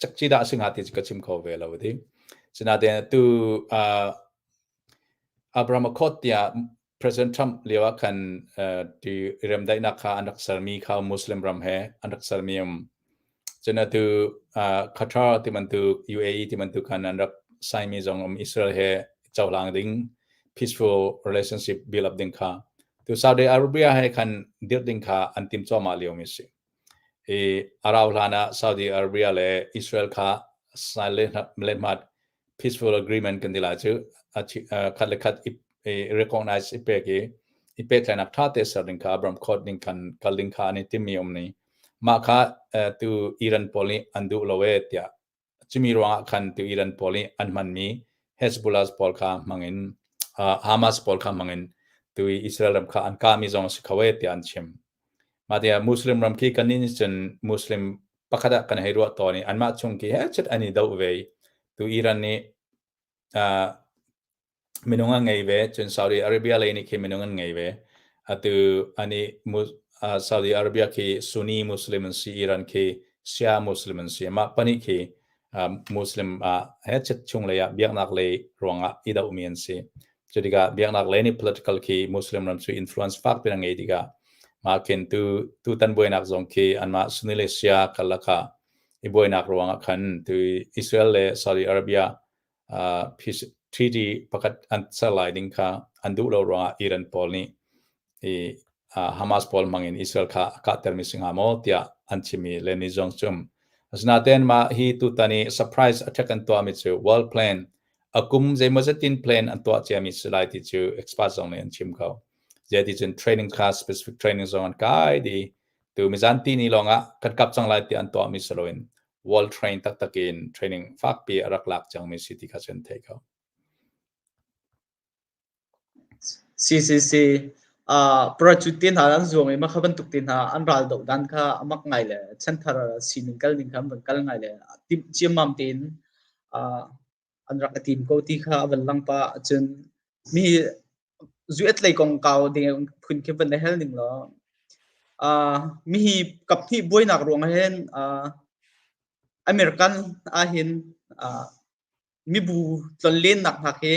cakci dah a si hnga ti cu ka chim kho ve lo ti. Sinain tu Abraham Accord tiah President Trump lio ah khan ti remdaihnak kha an rak sermi kha Muslim ram he an rak sermi um. Cun atu Qatar ti bantuk, UAE ti bantuk khan an rak sign mi zong um, Israel he cohlang ding, peaceful relationship build up ding kha. Tu Saudi Arabia he khan dirh ding kha an tim cuahmah lio mi si. I a rau hlan ah Saudi Arabia le Israel kha sign le lehmat peaceful agreement kan ti lai cu, khat le khat i recognize i pek i i pehtlaihnak ṭha te ser ding kha, Abraham Accord ding khan kal ding kha an i timmi um ni. Mah kha tu Iran pawl nih an duh lo e tiah, cumi ruangah khan tu Iran pawl nih an hmanmi Hezbollah pawl kha hmangin, Hamas pawl kha hmangin tu Israel ram kha an kahmi zong a si kho e tiah an chim. Mah tiah Muslim ram khi kan nih cun Muslim pakhat ah kan hei ruah tawn i anmah chung khi he chet an i doh ve. Tu Iran nih minung an ngei ve, cun Saudi Arabia lei nih khi minung an ngei ve. Atu ani Saudi Arabia khi Sunni Muslim an si, Iran khi Shia Muslim an si. Mah pahnih khi Muslim ah he chet chung lei ah biaknak lei ruangah i dohmi an si. Cu tikah biaknak lei nih political khi Muslim ram cu influence fak piin a ngei tikah mah khin tu tutan buainak zong khi anmah Sunni le Shia karlak ah i buainak ruangah khan tu Israel le Saudi Arabia peace treaty pakhat an ser lai ding kha an duh lo ruangah Iran pawl nih i Hamas pawl hmangin Israel kha a kahtermi si hnga maw tiah an chim i Lenny zong cu um. Asinain mah hi tutan i surprise attack an tuahmi cu world plan a kum zeimawzat in plan an tuah ciami si lai ti cu expert zong nih an chim ko. Zeiti cun training kha, specific training zong an kai di tu mizanti ni lawngah kan kap cang lai ti an tuahmi si loin world train taktak in training fakpi a rak lak cangmi si ti kha cu an theih ko. Si si si. Parachute te hna an zuang i mah kha bantuk te hna an ral doh dan kha a mak ngai le chanthar sining kal ning kha an van kal ngai le timh ciammam tein an rak i tim ko ti kha a van lang pah. Cun mi zuet lei kongkau ding phun khi van i hel ning law mi hi kaphnih buainak ruang ah hin American ahhin mibu tlonlennak hna khi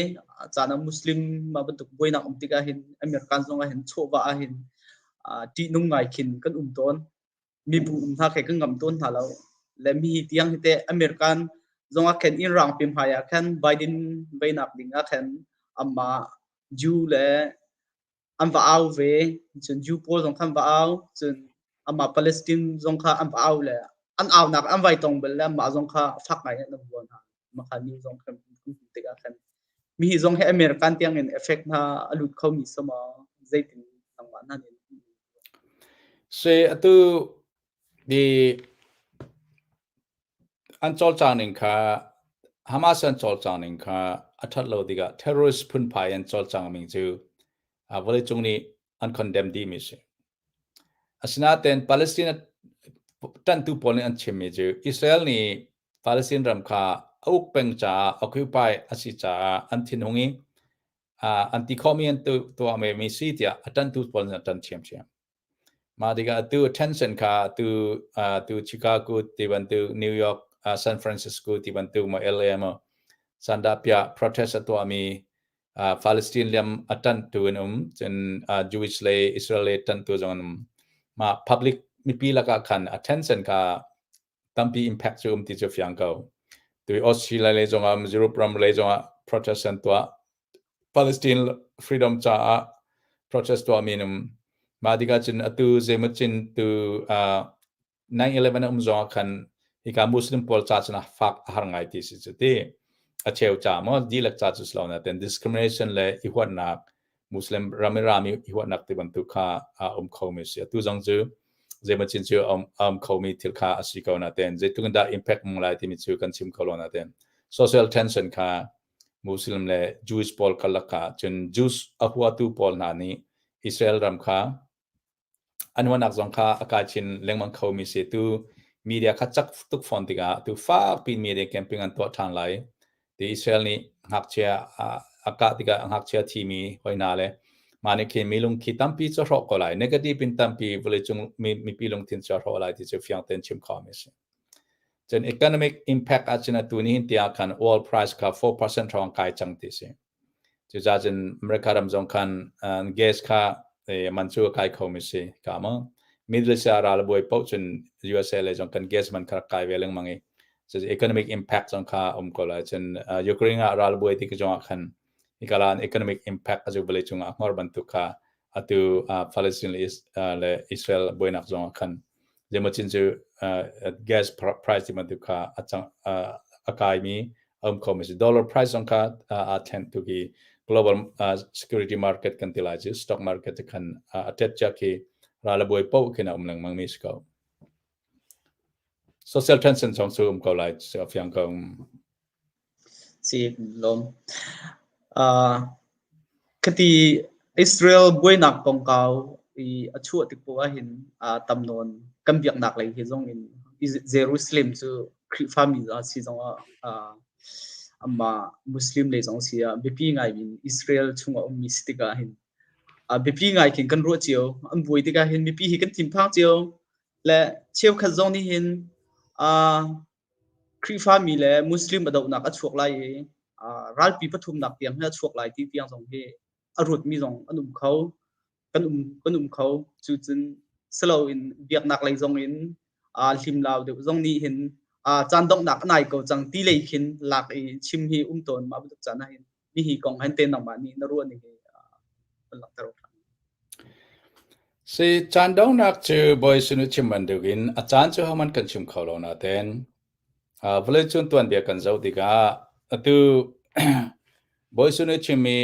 caan ah Muslim mah bantuk buainak um tikah hin American zong ah hin chawhvah ah hin ṭihnung ngai khin kan um tawn. Mibu um hna khi kan ngam tawn hna lo. Le mi hi tiang hi teh American zong ah khin inn rangpi hmai ah khan Biden veinak ding ah khan amah Jew le an va au ve. Cun Jew pawl zong kha an va au. Cun amah Palestine zong kha an va au le an aunak an vai tong bal le amah zong kha fak ngai in an vuan hna. Mah kha new zong khan tikah khan mi hi zong hi American tiang in effect hna a lut kho mi sama zeitin nangmah na nin? Se atu di an cawlcang ning kha, Hamas an cawlcang ning kha a that lo tikah terrorist phunphai an cawlcang ning cu vawleicung nih an condemn dih mi si. Asinain Palestine ṭanhtu pawl nih an chimmi cu Israel nih Palestine ram kha a uk peng caah, occupy a si caah an thinhung i an ti khawhmi an tuah mi si tiah a ṭanhtu pawl nih an ṭanh ṭhiamṭhiam. Mah tikah atu tension kha atu atu Chicago ti bantuk, New York, San Francisco ti bantuk maw, LA maw, sandahpiah protest a tuahmi Palestine liam a ṭanhtu an um, cun Jewish le Israel le ṭanhtu zong an um. Mah public mipi lakah khan a tension kha tampi impact cu um ti cu fiang ko. Tu Australia lei zongah, Europe ram lei zongah protest an tuah. Palestine freedom caah protest tuahmi an um. Mah tikah cun atu zeimawcin tu. 9/11 a um zong ah khan hika Muslim pawl ca cun a fak a har ngai ti si cu ti. A cheu ca maw dihlak ca cu si lo nain discrimination le i huatnak Muslim ram i rami i huatnak ti bantuk kha a um khomi si. Atu zong cu zeimaw cin cu a um khomi thil kha a si ko nain zeitluk in dah impact um lai timi cu kan chim kho lo nain social tension kha Muslim le Jewish pawl karlak ah cun Jews a huatu pawl hna nih Israel ram kha An huanak zong kha a kai chin lengmang khomi si. Tu media kha cak tuk fawn tikah tu fakpi media camping an tuah ṭhan lai. Ti Israel nih ngakchia a kah tikah ngakchia thimi hoi hna le mah nih khin mi lungthi tampi cu a hrawh ko lai. Negative in tampi vawleicung mipi lungthin cu a hrawh lai ti cu fiang tein chim khawhmi a si. Cun economic impact ahcun atu nihin tiah khan oil price kha 4% hrawng kai cang ti si. Cucaah cun America ram zong khan gas kha man cu a kai khomi si ka maw. Middle East ah ral a buai paoh cun USA lei zong kan gas man kha rak kai ve lengmang i cucu economic impact zong kha a um ko lai. Cun Ukraine ah ral a buai tik zong ah khan hika ah economic impact a cu vawleicung ah a hnor bantuk kha atu Palestine le Israel buainak zong ah khan zeimaw cin cu gas price ti bantuk kha a cang a kaimi a um khomi si. Dollar price zong kha aa thlen tu hi global security market kan ti lai cu stock market te khan a tet cia khi ral a buai paoh khin a um lengmang mi si ko. Social tension zong cu um ko lai a fiang ko. Si lawm. Khati Israel buainak kongkau i a chuah tik poah ahhin tam nawn kan biaknak lei he zong in Jerusalem cu Khrihfami si zongah amah Muslim lei zong si ah biapi ngai in Israel chungah ummi si tikah hin biapi ngai khin kan ruah cio. An buai tikah hin mipi hi kan thinphang cio. Le cheukhat zong nih hin Khrihfami le Muslim a dohnak a chuak lai i ralpi pathumnak tiang hi a chuak lai ti tiang zong hi a ruatmi zong an um kho. Kan um, kan um kho. Cucun siloin biaknak lei zong in hlimlau deuh zong nih hin caan donghnak a nai ko cang ti lei khin lak i chim hi um tawn mah bantuk caan ah hin nihi kong hen te nangmah nih na ruah ning hi kan langhter awk. Si caan donghnak cu Bawi sunu chim bantukin a caan cu hohmanh kan chim kho lo nain vawleicung tuanbia kan zoh tikah atu Bawi sunu chimmi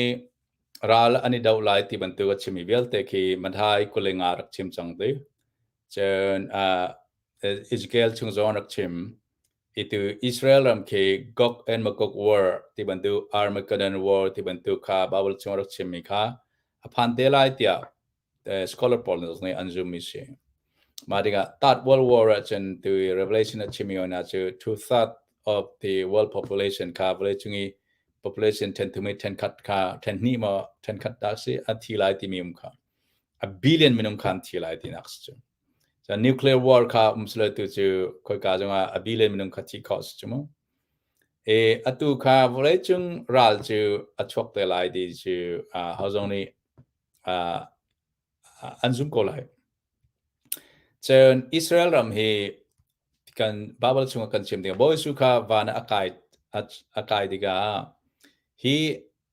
ral an i doh lai ti bantuk a chimmi vialte khi Matthai 25 rak chim cang ti. Cun Ezekiel chung zong rak chim. Itu Israel ram khi Gog and Magog War ti bantuk Armageddon War ti bantuk kha Bible chung rak chimmi kha a phan te lai tiah scholar pawl nih an zummi si. Mah tikah Third World War ahcun tu Revelation a chimmi na cu two-third of the world population kha vawleicung i population then thum i then khat kha then hnih maw then khat dah si a thi lai timi um kha a billion minung kha an thi lai tinak si cu. So nuclear war kha um silo tu cu khoika zongah a billion minung kha thi khawh si cu mu. E atu kha vawleicung ral cu a chuak te lai ti cu ho zong nih an zum ko lai. Cun Israel ram hi kan Bible chungah kan chim tikah Bawi Jesuh kha van ah a kai a kai tikah hi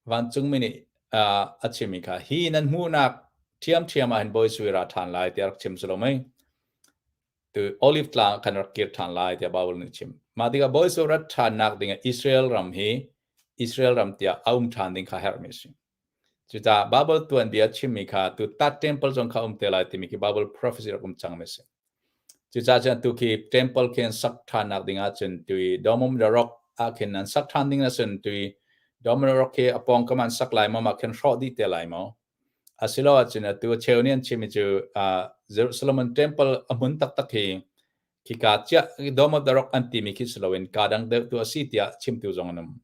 vancungmi nih a chimmi kha hi nan hmuhnak ṭhiamṭhiam ah hin Bawi Jesuh ra ṭhan lai tiah rak chim si lo mei? Tu Olive tlang khan rak kir ṭhan lai tiah Bible nih a chim. Mah tikah Bawi Jesuh rat ṭhannak dingah Israel ram hi Israel ram tiah a um ṭhan ding kha herhmi a si. Cucaah Bible tuanbia chimmi kha tu tat temple zong kha um te lai timi khi Bible prophecy rak um cangmi a si. Cucaah cun tu khi temple khi an sak ṭhannak ding ahcun tui Dome of the Rock ah khin an sak ṭhan ding ahcun tui Dome of the Rock khi a pawngkam an sak lai maw mah khin hrawh dih te lai maw? Asilo ahcun atu a cheu nih an chimmi cu uh, Solomon Temple a hmun taktak hi khika chiah Dome of the Rock an timi khi si loin ka dang deuh tu a si tiah chimtu zong an um.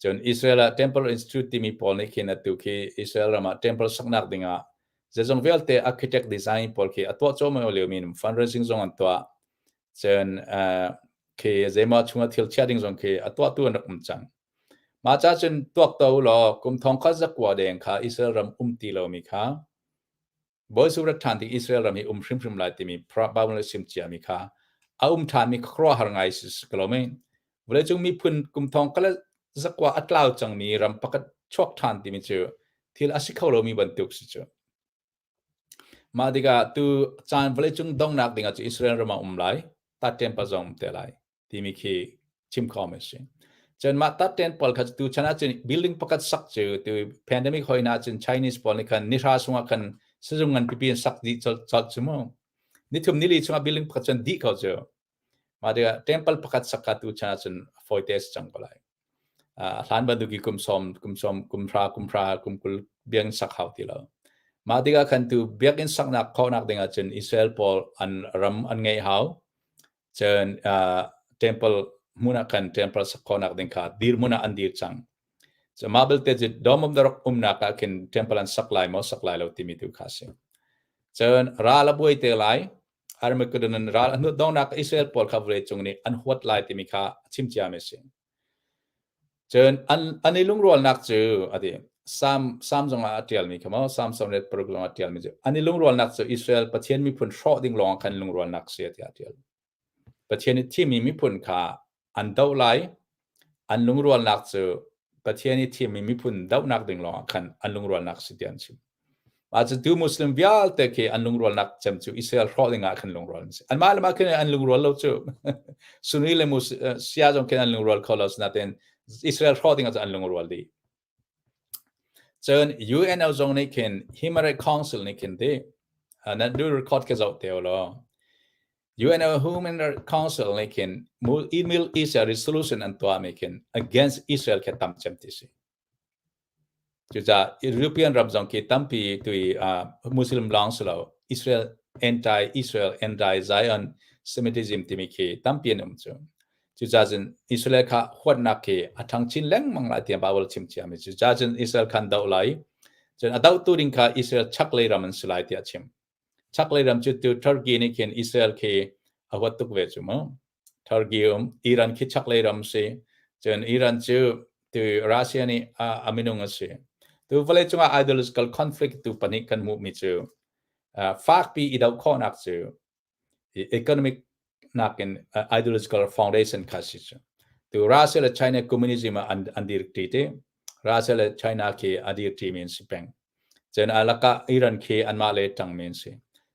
Cun Israel ah Temple Institute timi pawl nih khin atu khi Israel ram ah temple saknak dingah zeizong vialte architect design pawl khi a tuah cuahmah liomi fundraising zong an tuah. Cun uh, khi zeimaw chungah thil chiah ding zong khi a tuahtu an rak um cang. Mah ca cun tuak to law kum thong khat zakua deng kha Israel ram um ti lomi kha Bawi rat ṭhan tik Israel ram hi um hrimhrim lai timi Bible nih sim ciami kha a um ṭhanmi khuaruahhar ngai si ko lo mei. Vawleicung miphun kum thong kala zakua a tlau cangmi ram pakhat chuak ṭhan timi cu thil a si kho lomi bantuk si cu. Mah tikah tu caan vawleicung donghnak dingah cu Israel ram ah um lai, tat temple zong um te lai timi khi chim khawm a si. Cun mah tat temple kha tu chan ahcun building pakhat sak cu tu pandemic hoi na ahcun Chinese pawl nih khan nihra sungah khan sizung ngan pipi in sak dih colh cu mu. Nithum nili chungah building pakhat cun dih ko cu. Mah tikah temple pakhat sak kha tu chan ahcun fawite a si cang ko lai. Hlan bantuk i kum sawm, kum sawm, kum hra, kum hra, kum 20 biakinn sak hau ti lo. Mah tikah khan tu biakinn saknak khawhnak ding ahcun Israel pawl an ram an ngeih hau. Cun temple hmun ah khan temple sak khawhnak ding kha dirhmun ah an dir cang. So mah belte cu Dome of the Rock umnak ah khin temple an sak lai maw sak lai lo timi tu kha a si. Cun ral a buai te lai. Armageddon in ral a hnut dongnak Israel pawl kha vawleicung nih an huat lai timi kha a chim ciami a si. Cun an i lungrualnak cu a ti. Salm zongah a ṭialmi kha maw Salm 96 zongah a ṭialmi cu an i lungrualnak cu Israel Pathian miphun hrawh ding lawngah khan lungrualnak si tiah a ṭial. Pathian i thimmi miphun kha an doh lai. An lungrualnak cu Pathian i thimmi miphun dohnak ding lawngah khan an lungrualnak si tiah an chim. Mah cu tu Muslim vialte khi an lungrualnak cem cu Israel hrawh ding ah khan lungrual an si. Anmah le mah khin an lungrual lo cu. Sunni le Shia zong khin an lungrual kho lo nain Israel hrawh ding ah cun an lungrual dih. Cun UNO zong nih khin Human Rights Council nih khin ti nan du record ka zoh te law UNO Human Rights Council nih khin Middle East resolution an tuah mi khin against Israel kha tam cem ti si. Cucaah European ram zong khi tampi tui Muslim lawng si lo, Israel anti-Israel, anti-Zion Semitism timi khi tampi an um cu. Cucaah cun Israel kha huatnak khi a ṭhang chin lengmang lai tiah Bible chim ciami cu. Cucaah cun Israel kha an doh lai. Cun a dohtu ding kha Israel chaklei ram an si lai tiah a chim. Chaklei ram cu tu Turkey nih khin Israel khi a huat tuk ve cu mu. Turkey um, Iran khi chaklei ram si. Cun Iran cu tu Russia nih a minung a si. Tu vawlei cungah ideological conflict tu pahnih kan hmuhmi cu fakpi i doh khawhnak cu economic nakin ideological foundation kha si cu. Tu Russia le China communism ah an dir ti ti. Russia le China khi a dir ti mi an si peng. Cun a lakah Iran khi anmah le ṭang men si.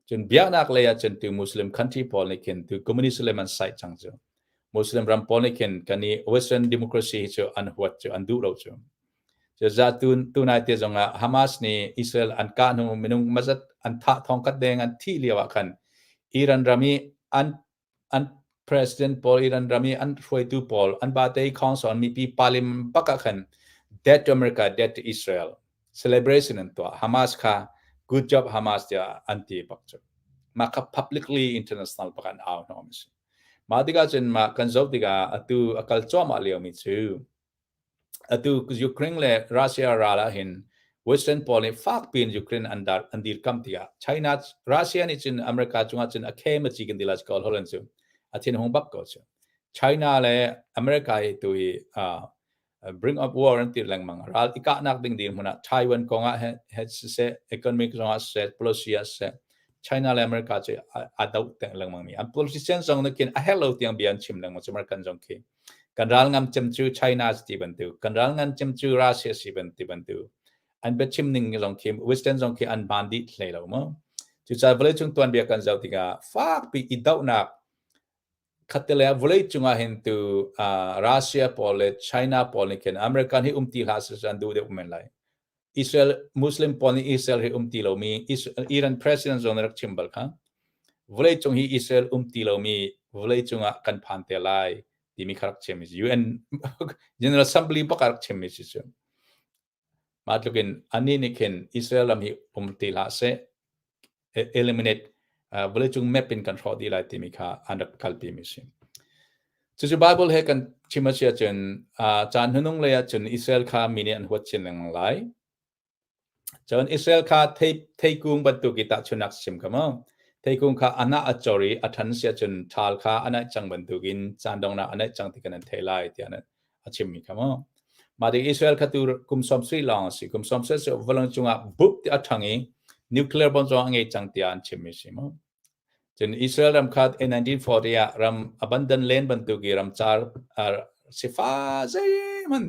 Cun biaknak lei ah cun tu Muslim country pawl nih khin tu communism an saih cang cu. Muslim ram pawl nih khin kan i Western democracy hi cu an huat cu an duh lo cu. Cucaah tu nai te zongah Hamas nih Israel an kah hnu minung mazat an thah thong kat deng an thih lio ah khan Iran ram i an president pawl Iran ram i an hruaitu pawl an bate council an mipi palim bak ah khan death to America, death to Israel celebration an tuah. Hamas kha good job Hamas tiah an ti bak cu. Mah kha publicly international bak an au hnom si. Mah tikah cun mah kan zoh tikah atu a kal cuahmah liomi cu Atu Ukraine le Russia ral ah hin Western pawl nih fakpi in Ukraine an dar an dirkamh tikah China Russia nih cun America cungah cun a khem a ci kan ti lai ko Holland cu a thinhung bak ko cu. China le America hi tu hi bring up war an ti lengmang ral i kahnak ding dirhmun ah Taiwan kong ah he siseh economic zong ah siseh policy ah siseh China le America cu a doh lengmang mi an politician zong nih khin a herh lo tiang bia an chim lengmang cu American zong khi Kan ral ngam cem cu China si ti bantuk, kan ral ngan cem cu Russia si ti bantuk. An biachim ning zong khi Western zong khi an ban dih hlei lo mu. Cucaah vawleicung tuanbia kan zoh tikah fakpi i dohnak khattele vawleicung ah hin tu Russia pawl le China pawl nih khin American hi um ti hlah seh an duh deuh men lai. Israel Muslim pawl nih Israel hi um ti lomi Iran president zong rak chim bal kha. Vawleicung hi Israel um ti lomi vawleicung ah kan phan te lai timi kha rak chim UN General Assembly bak rak chimmi si cu. Mah tluk in anih nih khin Israel ram hi um ti hlah seh eliminate vawleicung map in kan hrawh dih lai timi kha an rak kalpi mi si. Cucu Bible he kan chim a si ahcun caan hnunung lei ahcun Israel kha mi nih an huat chin lengmang lai. Cun Israel kha thei theikung bantuk i tahchunak chim kha mu. Theikung kha a hnah a cor i a ṭhan si ahcun ṭhal kha a naih cang bantukin caan donghnak a naih cang ti kan an thei lai tiah a chimmi kha mu. Mah tik Israel kha tu kum 70 lawng a si. Kum 70 cu vawlei cungah bup ti a ṭhang i nuclear bomb zong a ngei cang tiah an chimmi si mu. Cun Israel ram kha in 1940 ah ram abandon len bantuk i ram car sifa zeihmanh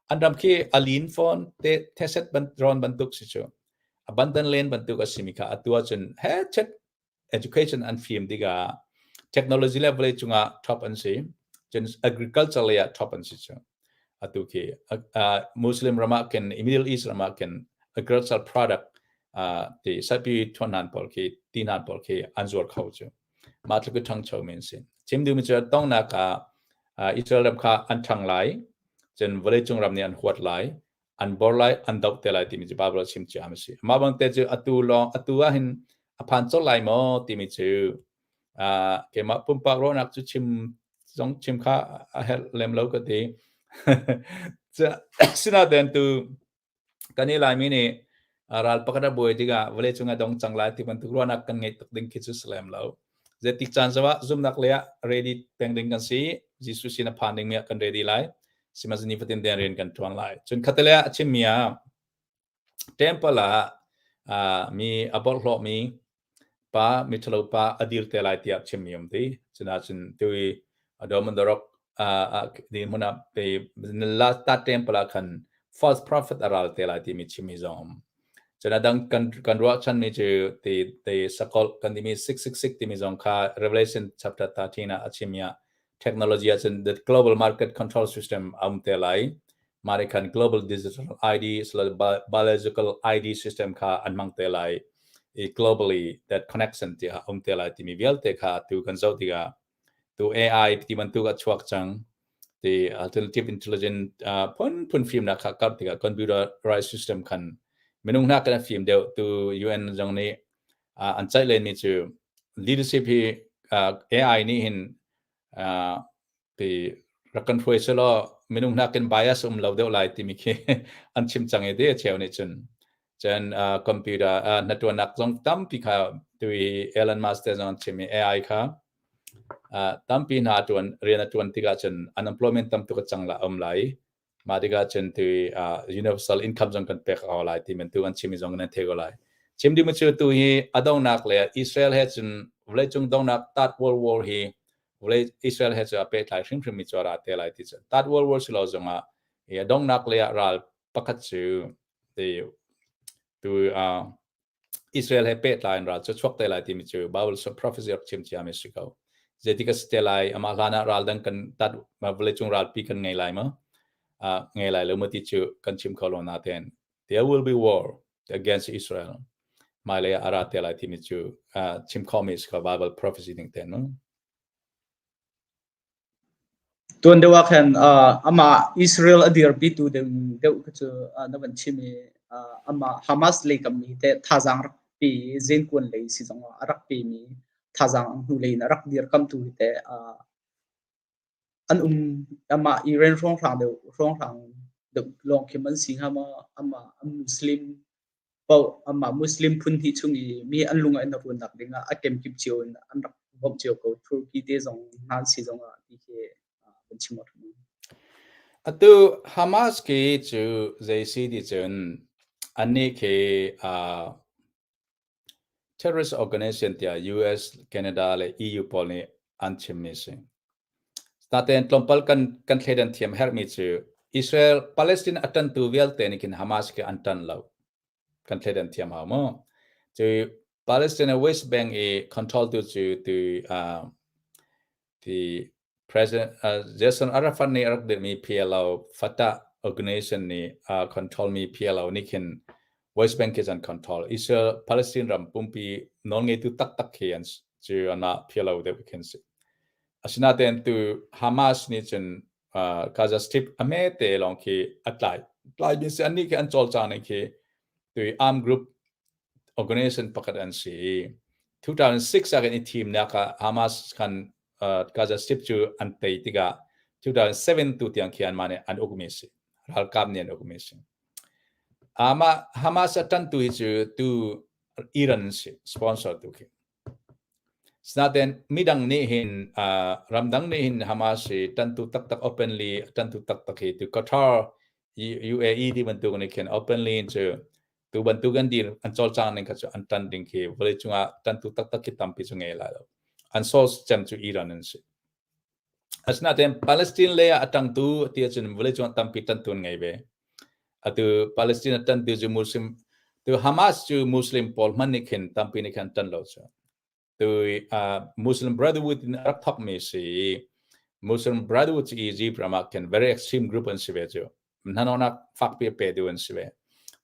an ram khi a lin fawn te theset ban ron bantuk si cu. Abandon len bantuk a simi kha atu ahcun he chet education an fim tikah technology le vawlei cungah top an si. Cun agriculture lei ah top an si cu. Atu khi Muslim ram ah khin Middle East ram ah khin agricultural product ti sapi thuan pawl khi ti nan pawl khi an zuar kho cu. Mah tluk i ṭhangcho mi an si. Chim duhmi cu donghnak ah Israel ram kha an ṭhang lai, cun vawleicung ram nih an huat lai, an bor lai, an doh te lai timi cu Bible chim cia a si. Mah bangte cu atu lawng atu ah hin a phan colh lai maw timi cu keimah pumpak ruahnak cu chim zong chim kha a herh lem lo ka ti. Sinain tu Kan i Laimi nih ral pakhat a buai tikah vawleicung a dong cang lai ti bantuk ruahnak kan ngeih tuk ding khi cu si lem lo. Zeitik caan zongah zumhnak lei ah ready peng ding kan si. Jesuh sin a phan dingmi ah kan ready lai. Sihmanhsehlaw nifatin tein rian kan ṭuan lai. Cun khatte ah a chimmi ah temple ah mi a bawlhhlawhmi pa miṭhalo pa a dir te lai tiah chimmi um ti. Cunaah tu i Domandarok dirhmun ah pe ta temple ah khan false prophet a ral te lai timi chimmi zong um. Cun a dang kan ruahchanmi cu ti ti sakawlh kan timi 666 timi zong kha Revelation chapter 13 ah a chimmi ah technology ahcun the global market control system a um te lai. Mah nih khan global digital ID biological ID system kha an hmang te lai i globally that connection tiah a um te lai timi vialte kha tu kan zoh tikah tu AI ti bantuk a chuak cang ti alternative intelligence phunphun fimnak kha karh tikah computerized system khan minung hna kan fim deuh tu UN zong nih an ceih lenmi cu leadership hi AI nih hin ti rak kan hruai selaw minung nakin bias um lo deuh lai timi khi an chim cang i te cheu nih cun cun computer hnaṭuannak zong tampi kha tui Elon Musk te zong an chim i AI kha tampi hna ṭuan rian a ṭuan tikah cun unemployment tam tuk a cang la um lai. Mah tikah cun tui universal income zong kan pek a hau lai ti bantuk an chim i zong nan thei ko lai. Chim ding cu tu hi a donghnak le Israel he cun vawleicung donghnak Third World War hi vawlei Israel he cu a pehtlai hrimhrim mi cu a ra te lai ti cu. Third World War si lo zongah hi a donghnak le ah ral pakhat cu ti tu Israel he pehtlai in ral cu chuak te lai timi cu Bible prophecy rak chim ciami si ko. Zeitik a si te lai, amah hlan ah ral dang kan tat vawleicung ralpi kan ngei lai ma? Ngei lai lo ma ti cu kan chim kho lo natein there will be war against Israel. Hmailei ah a ra te lai timi cu chim khomi si ko Bible prophecy ning te no. Tuan deuh ah khan amah Israel a dirpitu deuh deuh kha cu na van chim i amah Hamas lei kam mi teh thazaang rak pe i zenkuan lei si zong ah a rak pemi thazaang hnulei in a rak dirkamtu hi teh an um amah Iran hrawnghrang deuh hrawnghrang deuh lawng khi an si hnga maw? Amah Muslim paoh amah Muslim phun hnih chung i mi an lung ah in a ruannak ding ah a kemkip cio in an rak bawmh cio ko. Turkey te zong hna an si zong ah ti khi van chim awk. Atu Hamas khi cu zei si ti cun annih khi terrorist organization tiah US, Canada le EU pawl nih an chimmi si. Natein tlawmpal kan thleidan thiam herhmi cu Israel Palestine a ṭantu vialte nih khin Hamas khi an ṭan lo. Kan thleidan thiam hau mu. Cu Palestine West Bank i control tu cu tu ti President Jason Arafat nih a rak dirhmi PLO Fatah organization nih control mi PLO nih khin West Bank khi an control. Israel Palestine ram pumpi nawlngeitu taktak khi an cu anah PLO deuh khin si. Asinain tu Hamas nih cun Gaza Strip a hmete lawng khi a tlai. Tlaimi si annih khi an cawlcang ning khi tu armed group organization pakhat an si i 2006 ah khin i thimnak ah Hamas khan Gaza Strip cu an tei tikah 2007 tu tiang khi anmah nih an ukmi si. Ralkap nih an ukmi si. Amah Hamas a ṭantu hi cu tu Iran an si, sponsor tu khi. Sinain midang nih hin ramdang nih hin Hamas hi ṭantu taktak openly ṭantu taktak hi tu Qatar, UAE ti bantuk nih khin openly cu tu bantuk an dir an cawlcang ning kha cu an ṭan ding khi vawleicung ah ṭantu taktak khi tampi cu ngei lai lo. An source cem cu Iran an si. Asinain Palestine lei ah a ṭangtu ti ahcun vawleicung ah tampi ṭantu an ngei ve. Atu Palestine a ṭantu cu Muslim. Tu Hamas cu Muslim pawl hmanh nih khin tampi nih khan ṭan lo cu. Tu Muslim Brotherhood in rak thawkmi si. Muslim Brotherhood cu Egypt ram ah khin very extreme group an si ve cu. Hnahnawhnak fakpi a pe tu an si ve.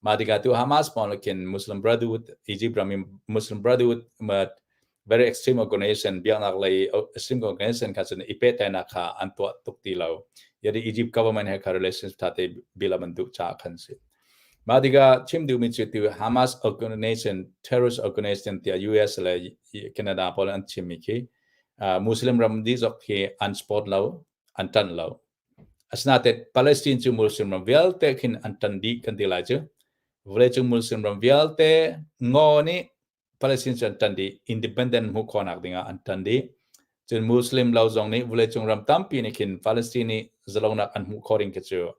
Mah tikah tu Hamas pawl khin Muslim Brotherhood Egypt ram in Muslim Brotherhood very extreme organization biaknak lei extreme organization kha cun i pehtlaihnak kha an tuah tuk ti lo. Yadi Egypt government he kha relations tha te bila bantuk cha khan si. Mah tikah chim duhmi cu tu Hamas organization terrorist organization tiah US le Canada pawl an chimmi khi Muslim ram dih zok khi an support lo, an ṭanh lo. Asinain Palestine cu Muslim ram vialte khin an ṭan dih kan ti lai cu. Vawleicung Muslim ram vialte ngo nih Palestine cu an ṭan dih, independent hmuh khawhnak dingah an ṭan dih. Cun Muslim lo zong nih vawleicung ram tampi nih khin Palestine nih zalongnak an hmuh khawh ding khi cu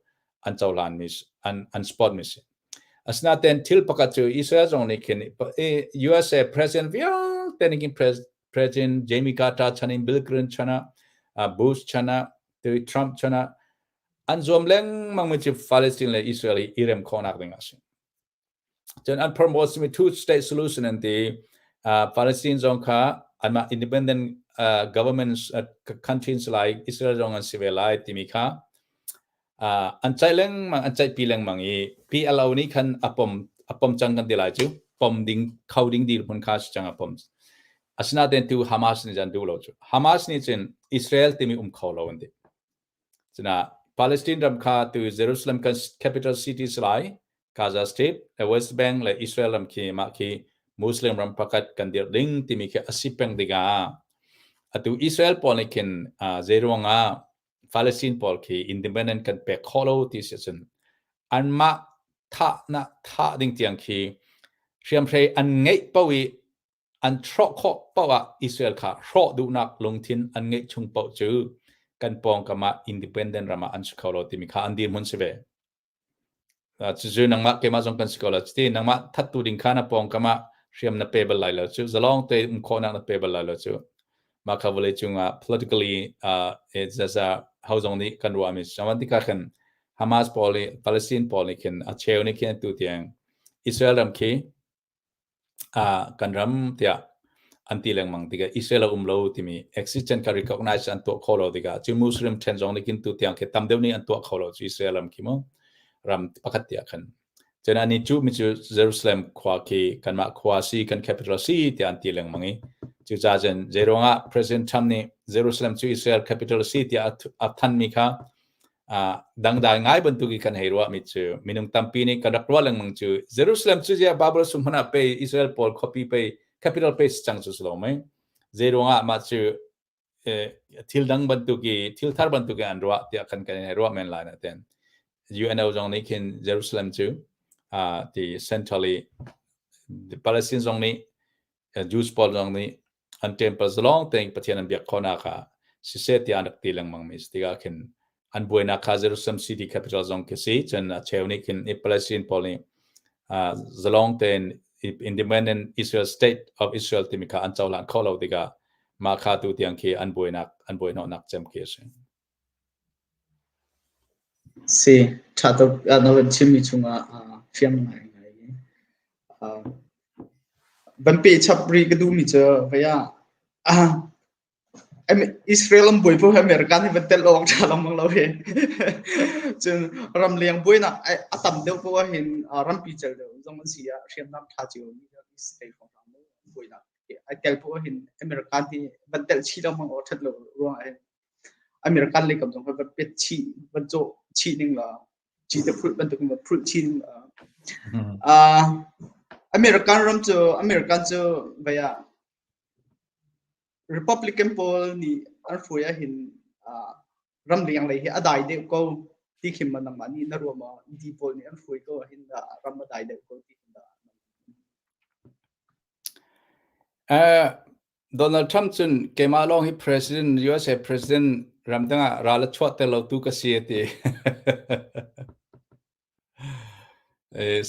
an cohlan mi an an support mi si. Asinain thil pakhat cu Israel zong nih khin USA president vialte nih khin President Jimmy Carter chan in Bill Clinton chan ah Bush chan ah Trump chan ah an zuam lengmang mi cu Palestine le Israel i rem khawhnak ding a si. Cun an promote mi two state solution an ti. Palestine zong kha anmah independent government countries lai Israel zong an si ve lai timi kha an ceih lengmang an ceihpi lengmang i PLO nih khan a pom a pom cang kan ti lai cu pom ding kho ding dirhmun kha si cang a pom. Asinain tu Hamas nih an duh lo cu. Hamas nih cun Israel timi um kho lo an ti. Cuna Palestine ram kha tu Jerusalem capital city si lai, Gaza Strip, le West Bank le Israel ram khi mah khi Muslim ram pakhat kan dirh ding timi khi a si peng tikah atu Israel pawl nih khin zeiruang ah Palestine pawl khi independent kan pek khawh lo ti si cun anmah thah na thah ding tiang khi hriamhrei an ngeih paoh i an hrawh khawh paoh ah Israel kha hrawh duhnak lungthin an ngeih chung paoh cu kan pawngkam ah independent ram ah an si kho lo timi kha an dirhmun si ve. Cucu nangmah keimah zong kan si ko lo. Cuti nangmah thattu ding kha na pawngkam ah hriam na pe bal lai lo cu zalong te um khawhnak na pe bal lai lo cu mah kha vawlei cungah politically zaza ho zong nih kan ruahmi si tikah khan Hamas pawl nih Palestine pawl nih khin a cheu nih khin tu tiang Israel ram khi kan ram tiah an ti lengmang tikah Israel a um lo timi existence kha recognize an tuah kho lo tikah cu Muslim then zong nih kin tu tiang khi tam deuh nih an tuah kho lo cu Israel ram khi mu ram pakhat tiah khan cun ani cu mi cu Jerusalem khua khi kanmah khua si kan capital si tiah an ti lengmang i cucaah cun zeiruangah President Trump nih Jerusalem cu Israel capital si tiah a thanmi kha dangdai ngai bantuk i kan hei ruahmi cu minung tampi nih kan rak ruah lengmang cu Jerusalem cu ziah Babel sung hmanh ah pei Israel pawl khuapi pei capital pei si cang cu si lo mei zeiruangah mah cu thil dang bantuk i thil thar bantuk in an ruah tiah kan kan hei ruah men lai na ten UNO zong nih khin Jerusalem cu ti centrally Palestine zong nih Jews pawl zong nih an temple zalong tein Pathian an biak khawhnak ah siseh tiah an rak ti lengmang mi si tikah khin an buainak kha Jerusalem city capital zong khi si cun a cheu nih khin Palestine pawl nih zalong tein independent Israel state of Israel timi kha an cohlan kho lo tikah mah kha tu tiang khi an buainak an buaihnawhnak cem khi a si. Si, ṭha tuk na van chimmi chungah fiang ngaingai. Van peh chap rih ka duhmi cu vei ah Israel an buai paoh hi American hi van telh awk ṭha lengmang lo hi. Cun ramleng buainak a tam deuh paoh ahhin rampi cel deuh zong an si ah hriamnam ṭha cio mi Israel hrawnghrang buainak ai tel paoh ahhin American hi van telh chih lengmang awk ṭhat lo ruangah hin American lei kam zong kha van pet chih van cawh chih ning la cite phulh bantuk in van phulh chih ning la. American ram cu American cu vei ah Republican pawl nih an hruai ahhin ramleng lei hi a dai deuh ko ti khin ma nangmah nih na ruah maw? D pawl nih an hruai ko ahhin ram a dai deuh ko ti khin dah? Donald Trump cun keimah lawng hi president USA president ramdang ah ral a chuahter lo tu ka si a ti.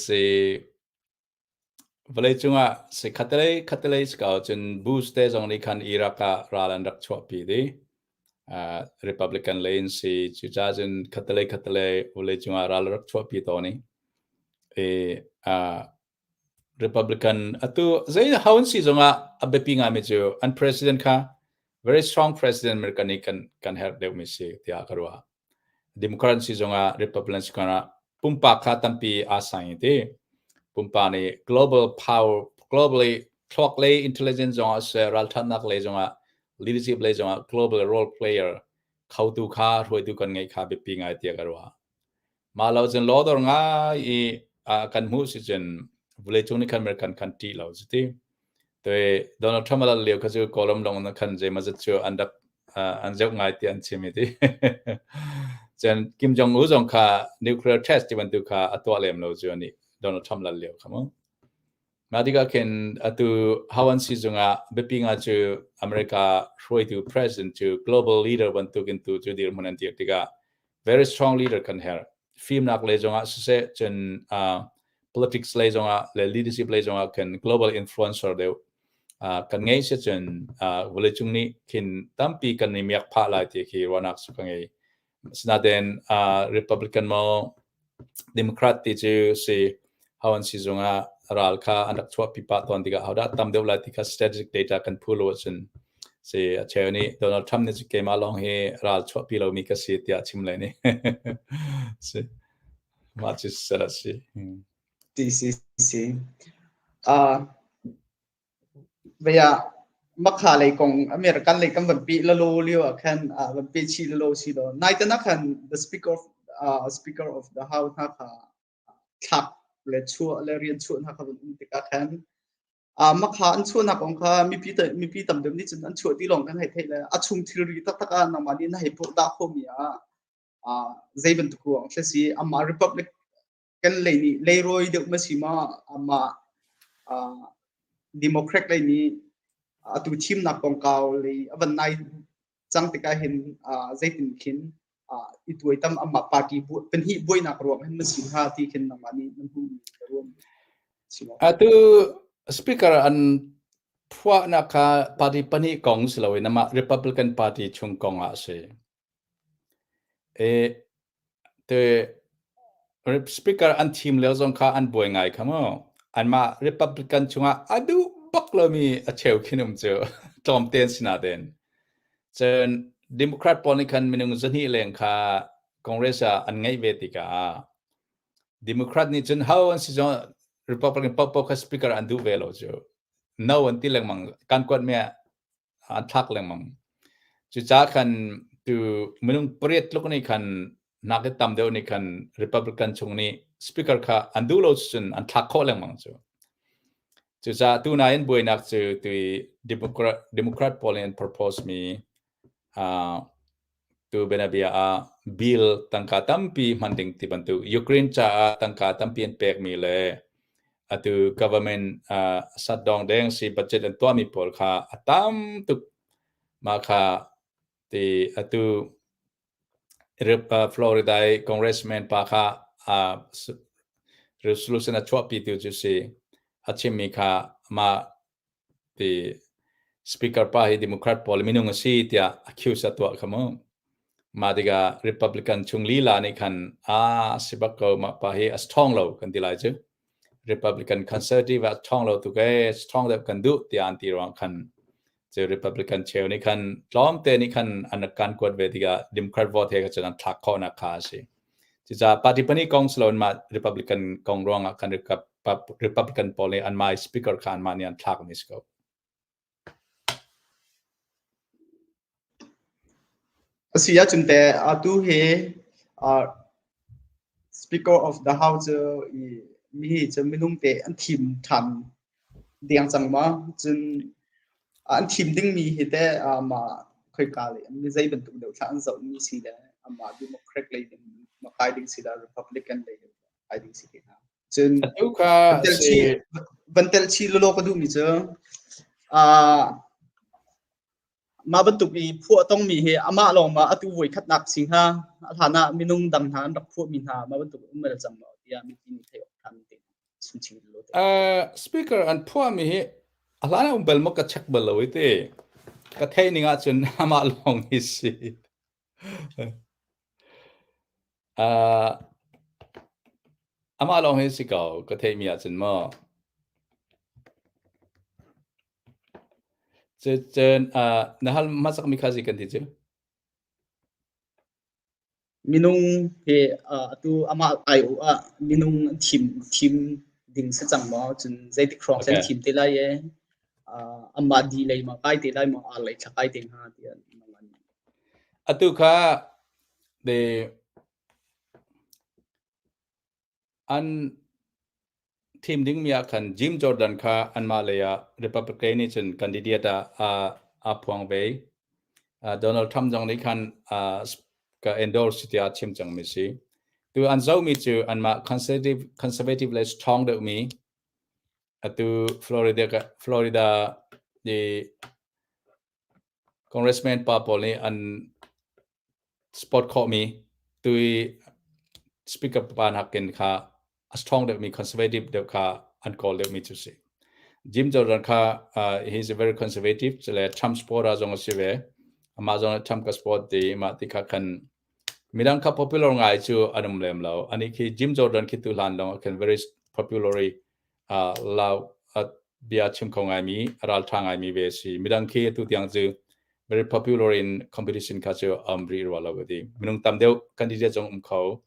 Si vawleicung ah si khatalei khatalei si ko cun Bush te zong nih khan Iraq ah ral an rak chuahpi dih. Republican lei in si cucaah cun khatalei khatalei vawleicung ah ral a rak chuahpi tawn i. Republican atu zei ho an si zongah a biapi ngaimi cu an president kha very strong president America nih kan kan herh deuhmi si tiah ka ruah. Democrat si zongah Republican si ah pumpak kha tampi aa sang i ti. Pumpak nih global power globally thluak lei intelligence zongah siseh ralthatnak lei zongah leadership lei zongah global role player khotu kha hruaitu kan ngeih kha biapi ngai tiah ka ruah. Mah lo cun lawdor ngai i kan hmuh si cun vawleicung nih khan American kan ṭih lo cu ti. Te Donald Trump a lal lio kha cu Kawlram lawng na khan zeimawzat cu an rak an zoh ngai ti an chim i ti. Cun Kim Jong Un zong kha nuclear test ti bantuk kha a tuah lem lo cu ani Donald Trump lal lio kha mu. Mah tikah khin atu Hawan sizung ah biapi nga cu America hruaitu president cu global leader bantukin tu cu dirhmun an dir tikah very strong leader kan herh. Fimnak lei zongah siseh cun uh, politics lei zongah le leadership lei zongah khin global influencer deuh uh, kan ngei si cun uh, vawleicung nih khin tampi kan i miak phah lai ti khi ruahnak su ka ngei. Sinain uh, Republican maw Democrat ti cu si ho an si zungah ral kha an rak chuahpi pah tawn tikah hodah tam deuh lai ti kha strategic data kan phu lo ahcun si a cheu nih Donald Trump nih cu keimah lawng hi ral chuahpi lomi ka si tiah chim le ni si mah cu sel a si. Si si si. Uh, Vei ah Makha lei kong American lei kan van peh lalo lio ah khan uh, van peh chih lalo si lo. Naite na khan the speaker of uh, speaker of the house hna kha thlak le chuah le rian chuah hna kha van um tikah khan uh, makha an chuahnak kong kha mipi mipi tam deuh nih cun an chuah ti lawng kan hei theih le a chung thilri taktak ah nangmah nih na hei purh dah khomi ah uh, zei bantuk ruang thil si amah republic kan lei nih leirawi deuh ma si ma amah uh, Democrat lei nih atu thimnak kongkau lei a van nai cang tikah hin uh, zeitin khin uh, i tuaitam amah party bu pahnih buainak ruang hin ma si hnga ti khin nangmah nih na hmuh mi ruang si lo. Atu speaker an phuahnak kha party pahnih kong si loin amah Republican Party chung kong ah a si. E Te speaker an thim lio zong kha an buai ngai kha mu. Anmah Republican chungah a duh bak lomi a cheu khin um cu tlawmte an si nain. Cun Democrat pawl nih khan minung 200 leng kha Congress ah an ngeih ve tikah Democrat nih cun ho an si zong Republican paohpaoh kha speaker an duh ve lo cu. No an ti lengmang. Kan kuat mi ah an thlak lengmang. Cucaah khan tu minung pariat tluk nih khan nak i tam deuh nih khan Republican chung nih speaker kha an duh lo cun an thlak khawh lengmang cu. Cucaah tu nain buainak cu tu Democrat, Democrat pawl nih an propose mi uh, tu bianabia ah bill tangka tampi hman ding ti bantuk Ukraine caah tangka tampi an pekmi le atu government uh, shutdown deng si budget an tuahmi pawl kha a tam tuk mah kha ti atu Florida i congressman pa kha uh, resolution a chuahpi tu cu si a chimmi kha mah ti speaker pa hi Democrat pawl minung a si tiah accuse a tuah kha mu. Mah tikah Republican chung lila nih khan a si bak ko mah pa hi a strong lo kan ti lai cu. Republican conservative a strong lo tuk ee strong deuh kan duh tiah an ti ruang khan cu Republican cheu nih khan tlawmte nih khan an rak kan kuat ve tikah Democrat vote he cun an thlak khawhnak kha a si. Cucaah party pahnih kong si loin mah Republican kong ruangah khan Republican pawl nih anmah speaker kha anmah nih an thlakmi si ko. A si ahcun teh atu hi uh, Speaker of the House cu i mi cu minung te an thim ṭhan deng cang ma? Cun an thim dingmi hi teh mah khoika lei mi zei bantuk deuh thla an zohmi si le amah Democrat lei ding ma kai ding si le Republican lei ding kai ding si te hna. Cun Atu kha van tel chih van tel chih lawlaw ka duhmi cu uh, mah bantuk i phuah tongmi hi amah lawng ma atu voi khatnak si hnga a hlan ah minung dang hna an rak phuahmi hna mah bantuk um bal cang maw tiah mipi nih theih awk ṭha te chim lo te. Speaker an phuahmi hi a hlan ah um bal maw ka check bal lo i ti. Ka theih ning ahcun amah lawng hi si. Uh, amah lawng hi si ko ka theihmi ahcun maw. Cun na hal hmasak mi kha zi kan ti cu? Minung he atu amah aiawh ah minung an thim thim ding si cang maw? Cun zeitik hrawng an thim te lai e? Amah di lei ma kai te lai maw ar lei thla kai te hnga tiah. Atu kha de An thim dingmi ah khan Jim Jordan kha anmah lei ah Republican nih cun candidate ah aa phuang ve. Donald Trump zong nih khan ka endorse tiah a chim cangmi si. Tu an zohmi cu anmah conservative le strong deuhmi atu Florida i Congressman pa pawl nih an support khawhmi tu i speaker pa nakin kha a strong deuhmi conservative deuh kha an kawl deuhmi cu si. Jim Jordan kha he is a very conservative le Trump supporter zong a si ve. Amah zong nih Trump ka support ti mah ti kha khan midang kha popular ngai cu an um lem lo. Ani khi Jim Jordan khi tu hlan lawng ah khan very popular i lau bia chim kho ngaimi ralṭha ngaimi ve si. Midang khi atu tiang cu very popular in competition kha cu um rih rua lo ka ti. Minung tam deuh candidate zong um kho.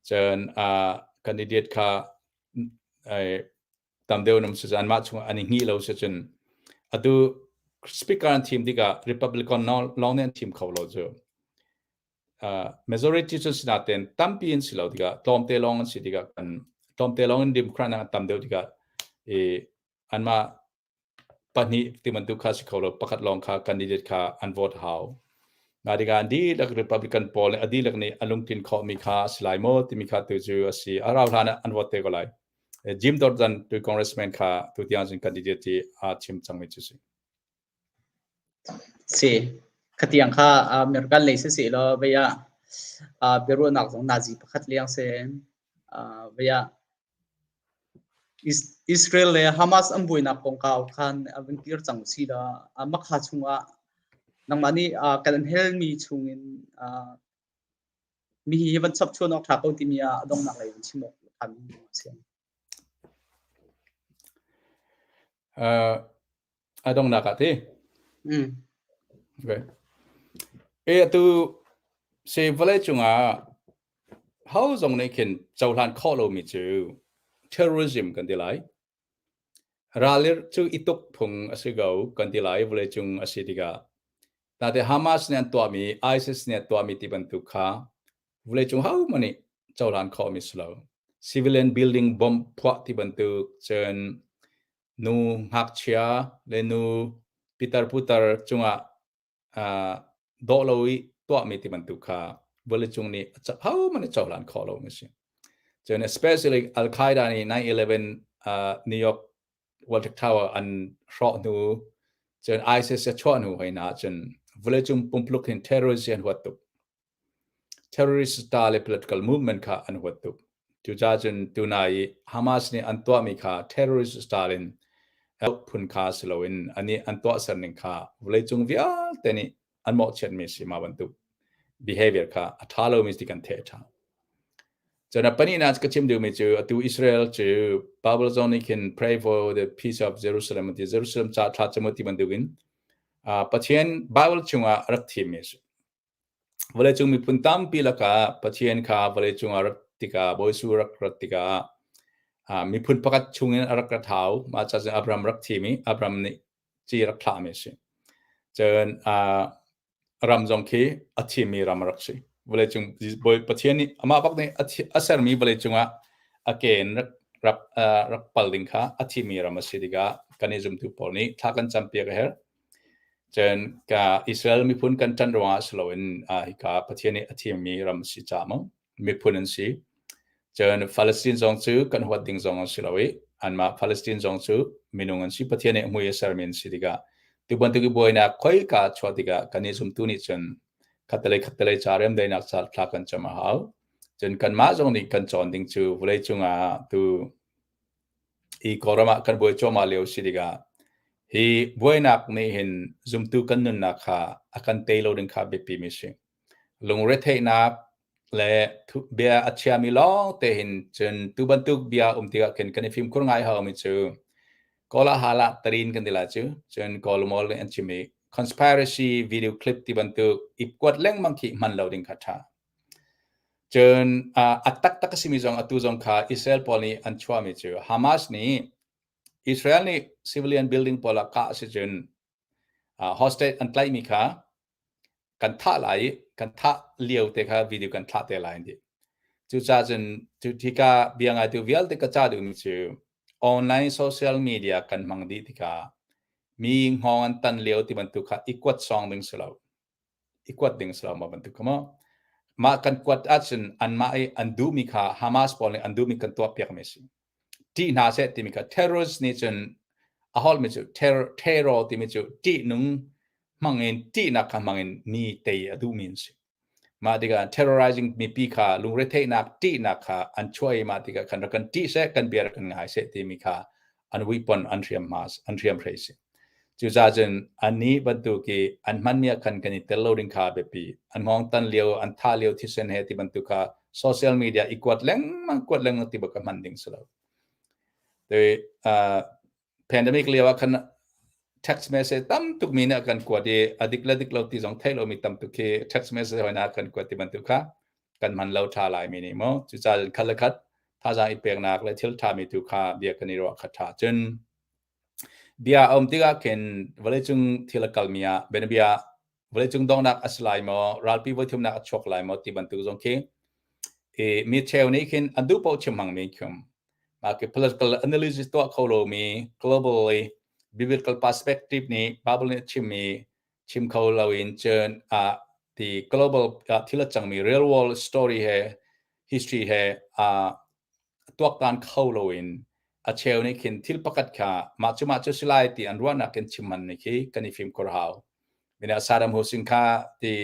Cun candidate kha tam deuh an um si anmah chung an i hngih lo si cun atu speaker an thim tikah Republican lawng nih an thim kho lo cu. Majority cu sinaten tampi an si lo tikah tlawmte lawng an si tikah kan tlawmte lawng in Democrat an tam deuh tikah i anmah pahnih ti bantuk kha si kho lo, pakhat lawng kha candidate kha an vote hau. Mah tikah an dihlak Republican pawl nih a dihlak nih a lungtlin khawhmi kha a si lai maw timi kha tu cu a si. A rau hlan ah an vote te ko lai. Jim Jordan tu congressman kha tu tiang cun candidate ti aa chim cangmi cu si. Si. Khatiang kha American lei siseh law vei ah biaruahnak zong nazi pakhat leng si. Vei ah Israel le Hamas an buainak kongkau khan a vun kir cang si law makha chungah nangmah nih kan helmi chungin mi hi van chapchuan awk ṭha ko timi ah a donghnak lei van chim awk ṭhami a si. A donghnak ah ti. Okay. E atu se vawlei cungah ho zong nih khin cohlan khawh lomi cu terrorism kan ti lai. Ral cu i tuk phung a si ko kan ti lai vawlei cung a si tikah. Nate Hamas nih an tuahmi, ISIS nih an tuahmi ti bantuk kha vawlei cung hohmanh nih cohlan khawhmi si lo. Civilian building bomb phuah ti bantuk cun nu ngakchia le nu pitar putar cungah dawh lo i tuahmi ti bantuk kha vawleicung nih hohmanh nih cohlan khawh lomi a si. Cun especially Al-Qaeda nih 9/11 New York World Trade Tower an hrawh hnu cun ISIS a chuah hnu hoi hna cun vawleicung pumpuluk hin terrorist an huat tuk. Terrorist ta le political movement kha an huat tuk. Cucaah cun tuna i Hamas nih an tuahmi kha terrorist style in phun kha si loin ani an tuahser ning kha vawleicung vialte nih an mawhchiatmi si ma bantuk behavior kha a ṭha lomi ti kan theih a ṭha. Cun a pahnihnak ka chim duhmi cu atu Israel cu Bible zong nih khin pray for the peace of Jerusalem ti Jerusalem ca thla cam ti bantukin Pathian Bible chungah rak thimmi a si. Vawleicung miphun tampi lakah Pathian kha vawleicung ah rat tikah Bawi Jesuh rak rat tikah miphun pakhat chungin a rak rat hau. Mah ca cun Abraham rak thim i Abraham nih ci rak thlahmi a si. Cun ram zong khi a thimmi ram a rak si. Vawleicung Bawi Pathian nih amah bak nih a sermi vawleicung ah a ke in rak rak rak pal ding kha a thimmi ram a si tikah kan i zumtu pawl nih thla kan campiak a herh. Cun ka Israel miphun kan ṭanh ruangah si loin hika Pathian nih a thimmi ram a si caah maw miphun an si. Cun Palestine zong cu kan huat ding zong an si lo i anmah Palestine zong cu minung an si Pathian nih mui a sermi an si tikah tu bantuk i buainak khoika chuah tikah kan i zumtu nih cun khattelei khattelei ca remdaihnak ca thla kan cam a hau. Cun kanmah zong nih kan cawn ding cu vawleicung ah tu Hi Kawlram ah kan buai cuahmah lio si tikah hi buainak nih hin zumtu kan nunnak kha a kan tei lo ding kha biapimi a si. Lungretheihnak le bia a chiami lawng te hin cun tu bantuk bia um tikah khin kan i fimkhur ngai haumi cu. Kawlahala tarin kan ti lai cu. Cun Kawlmawl nih an chim i conspiracy video clip ti bantuk i kuat lengmang khi hman lo ding kha ṭha. Cun a taktak a simi zong atu zong kha Israel pawl nih an chuahmi cu Hamas nih Israel nih civilian building pawl ah kah a si cun hostage an tlaihmi kha kan thah lai i kan thah lio te kha video kan thlah te lai an ti. Cucaah cun cu hika bia ngaitu vialte ka cah duhmi cu online social media kan hmang dih tikah mi hngawng an tan lio ti bantuk kha i kuat sawng ding si lo. I kuat ding si lo ma bantuk kha maw. Mah kan kuat ahcun anmah i an duhmi kha Hamas pawl nih an duhmi kan tuah piakmi a si. Ṭih hna seh timi kha terrorist nih cun a holhmi cu terror timi cu ṭihnung hmangin ṭihnak kha hmangin mi tei a duhmi an si. Mah tikah terrorizing mipi kha lungretheihnak ṭihnak kha an chuah i mah tikah khan rak kan ṭih seh kan bia rak kan ngai seh timi kha an weapon an hriam hma an hriam hrei si. Cucaah cun annih bantuk i an hmanmi ah khan kan i tel lo ding kha a biapi. An hngawng tan lio, an thah lio thisen he ti bantuk kha social media i kuat lengmang kuat lengmang ti bak ka hman ding si lo. Te pandemic lio ah khan text message tam tuk mi nih a kan kuat i a dik le dik lo ti zong theih lomi tam tuk khi text message hoi na kan kuat ti bantuk kha kan hman lo ṭha lai mi nih maw. Cucaah khat le khat thazaang i peknak le thil ṭha mi tu kha bia kan i ruah kha ṭha. Cun Bia a um tikah khin vawleicung thil a kalmi ah bianabia vawleicung donghnak a si lai maw, ralpi voithumnak a chuak lai maw ti bantuk zong khi i mi cheu nih khin an duh paoh chim hmangmi khum. Mah khi political analysis tuah kho lomi globally biblical perspective nih Bible nih a chimmi chim kho loin cun ah ti global thil a cangmi real world story he history he tuaktan kho loin a cheu nih khin thil pakhat kha mah cu mah cu si lai ti an ruahnak in chim man ni khi kan i fimkhur hau. Mina Saddam Hussein kha ti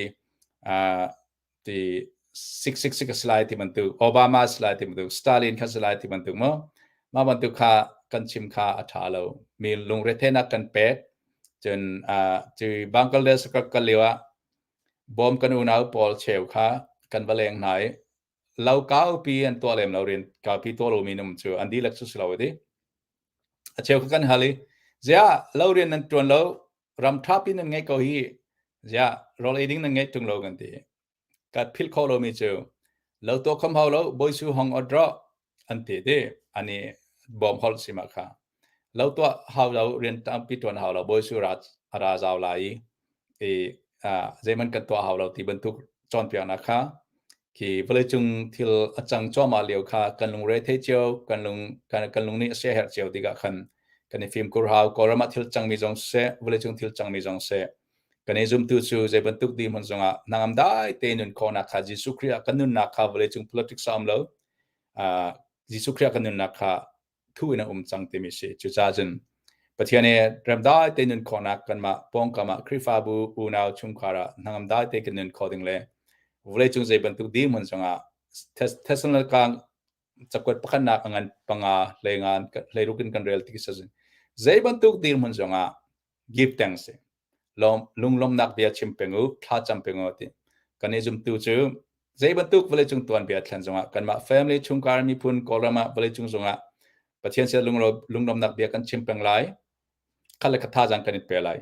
ti 666 a si lai ti bantuk Obama si lai ti bantuk Stalin kha si lai ti bantuk mo mah bantuk kha kan chim kha a tha lo mi lungrethenak kan pek cun cu Bangladesh ka kal lio ah bom kan unau pawl cheu kha kan va leng hna i Lo kaupi an tuah lem lo rian kaupi tuah lomi an um cu an dihlak cu si lo ti. A cheu kha kan hal i ziah lo rian nan tuan lo ram ṭhapi nan ngeih ko hi ziah rawl ei ding nan ngeih ṭung lo kan ti. Ka philh khawh lomi cu lo tuah khom hau lo bawisu hong ot rawh an ti ti ani bawm holh si mah kha. Lo tuah hau lo rian tampi ṭuan hau lo bawisu ra a ra zau lai i i zeihmanh kan tuah hau lo ti bantuk cawnpiaknak kha khi vawleicung thil a cang cuahmah lio kha kan lungre thei cio kan lung kan, kan lung nih a siaherh cio tikah khan kan i fimkhur hau. Kawlram ah thil cangmi zong siseh vawleicung thil cangmi zong siseh kan i zumtu cu zei bantuk dirhmun zongah hnangam dai te nun khawhnak kha Jesuh Khrih ah kan nunnak kha vawleicung politics a um lo. Jesuh Khrih ah kan nunnak kha thu in a um cang timi si. Cucaah cun Pathian he remdai te nun khawhnak kanmah pawngkam ah Khrihfabu unau chungkhar ah hnangam dai te kan nun khawh ding le vawleicung zei bantuk dirhmun zongah Thessalonika cakuat pakhatnak a ngan panga hleinga hleiruk in kan rel ti si zei bantuk dirhmun zongah give thanks lawm lunglawmnak bia chim peng u thlacam peng u ti kan i zumtu cu zei bantuk vawleicung tuanbia thlen zongah kanmah family chungkhar miphun Kawlram ah vawleicung zongah Pathian sin lunglawmnak bia kan chim peng lai kha le kha thazaang kan i pe lai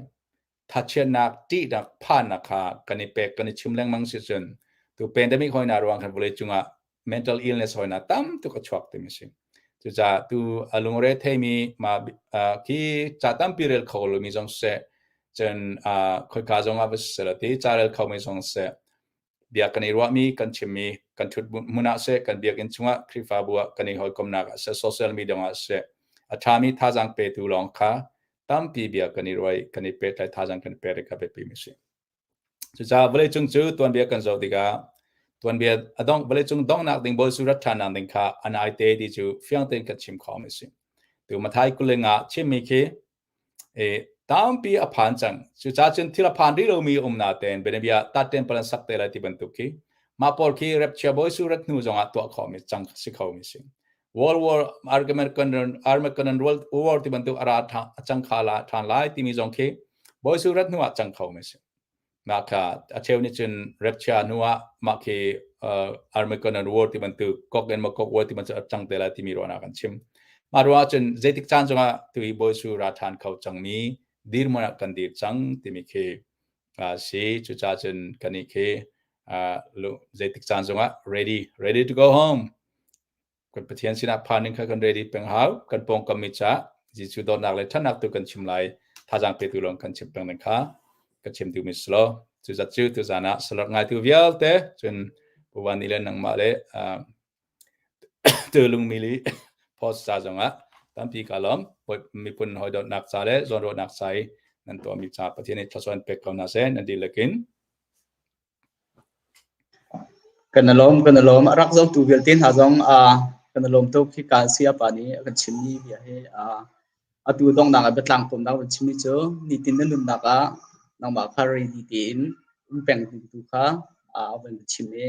thachiatnak ṭihnak phannak kha kan i pek kan i chim lengmang si cun tu pandemic hoina ruang khan vawleicung ah mental illness hoina tam tuk a chuak timi si. Cucaah tu a lungre theimi ma khi ca tampi rel kho lomi zong seh cun khoika zong ah va siseh ti ca rel khomi zong seh bia kan i ruahmi kan chimmi kan thut hmun ah seh kan biakinn chungah Khrihfabu ah kan i hawikomnak ah seh social media ah seh a ṭhami thazaang petu lawng kha tampi bia kan i ruai kan i pehtlai thazaang kan i pek ka biapi mi si. Cucaah vawleicung cu tuanbia kan zoh tikah tuanbia a dong vawleicung donghnak ding Bawi rat ṭhannak ding kha an ai te ti cu fiang tein kan chim khawh mi a si. Tu Mathai 25 chimmi khi e, tampi a phan cang. Cucaah cun thil a phan rih lomi um natein bianabia tat temple an sak te lai ti bantuk khi mah pawl khi rapture Bawi rat hnu zongah tuah khawh mi cang si kho mi si. World War Armageddon Armageddon World War ti bantuk a ra a cang kha la ṭhan lai timi zong khi Bawi rat hnu ah cang kho mi si. Mah kha a cheu nih cun rapture hnu ah mah khi Armageddon War ti bantuk Gog and Magog War ti bantuk a cang te lai timi ruahnak an chim. Mah ruangah cun zeitik caan zongah tu hi Bawi Jesuh ra ṭhan kho cangmi dirhmun ah kan dir cang timi khi a si. Cucaah cun kannih khi zeitik caan zongah ready, ready to go home. Kan Pathian sinah phan ding kha kan ready peng hau. Kan pawngkam mi caah Jesuh dawtnak le ṭhatnak tu kan chim lai. Thazaang petu lawng kan chim peng ding kha ka chim duhmi si lo. Cu zat cu tuzaan ah salak ngaitu vialte cun Pu Van Ni le nangmah le Tulungmili post ca zongah tampi ka lawm. Miphun hawi dawtnak ca le zawnruahnak ca i nan tuahmi ca Pathian nih thluachuah in pek ko hna seh nan dihlak in. Kan i lawm, kan i lawm. A rak zohtu vialte hna zong kan i lawm tuk. Hika sayapa nih a kan chimmi bia hi atu donghnak ah biatlang kawmnak van chimmi cu nitin na nunnak ah nangmah kha ready tein um peng ding tu kha a van chim i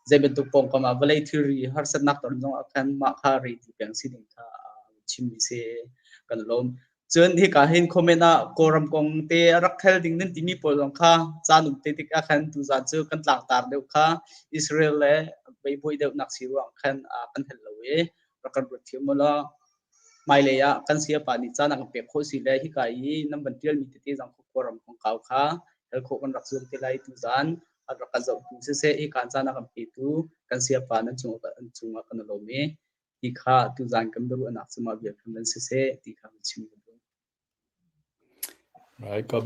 zei bantuk pawngkam ah vawlei thilri harsatnak ton zong ah khan mah kha ready peng si ding kha a chimmi si. Kan lawm. Cun hika hin comment ah Kawlram kong te a rak khel ding nan timi pawl zong kha caan um te tik ah khan tuzaan cu kan tlangtar deuh kha Israel le veibuai deuhnak si ruang khan kan hel lo i rak kan ruat thiam u law hmailei ah kan sayapa nih caan a kan pek khawh si le hika i nan van ṭialmi tete zong Kawlram kongkau kha hel khawh kan rak zuam te lai tuzaan a rak kan zohtu siseh hika caan a kan petu kan sayapa nan cungah kan i lawm i ti kha tuzaan kan biaruahnak cu mah vial khan van siseh ti kha van chim ka duh. Right, God.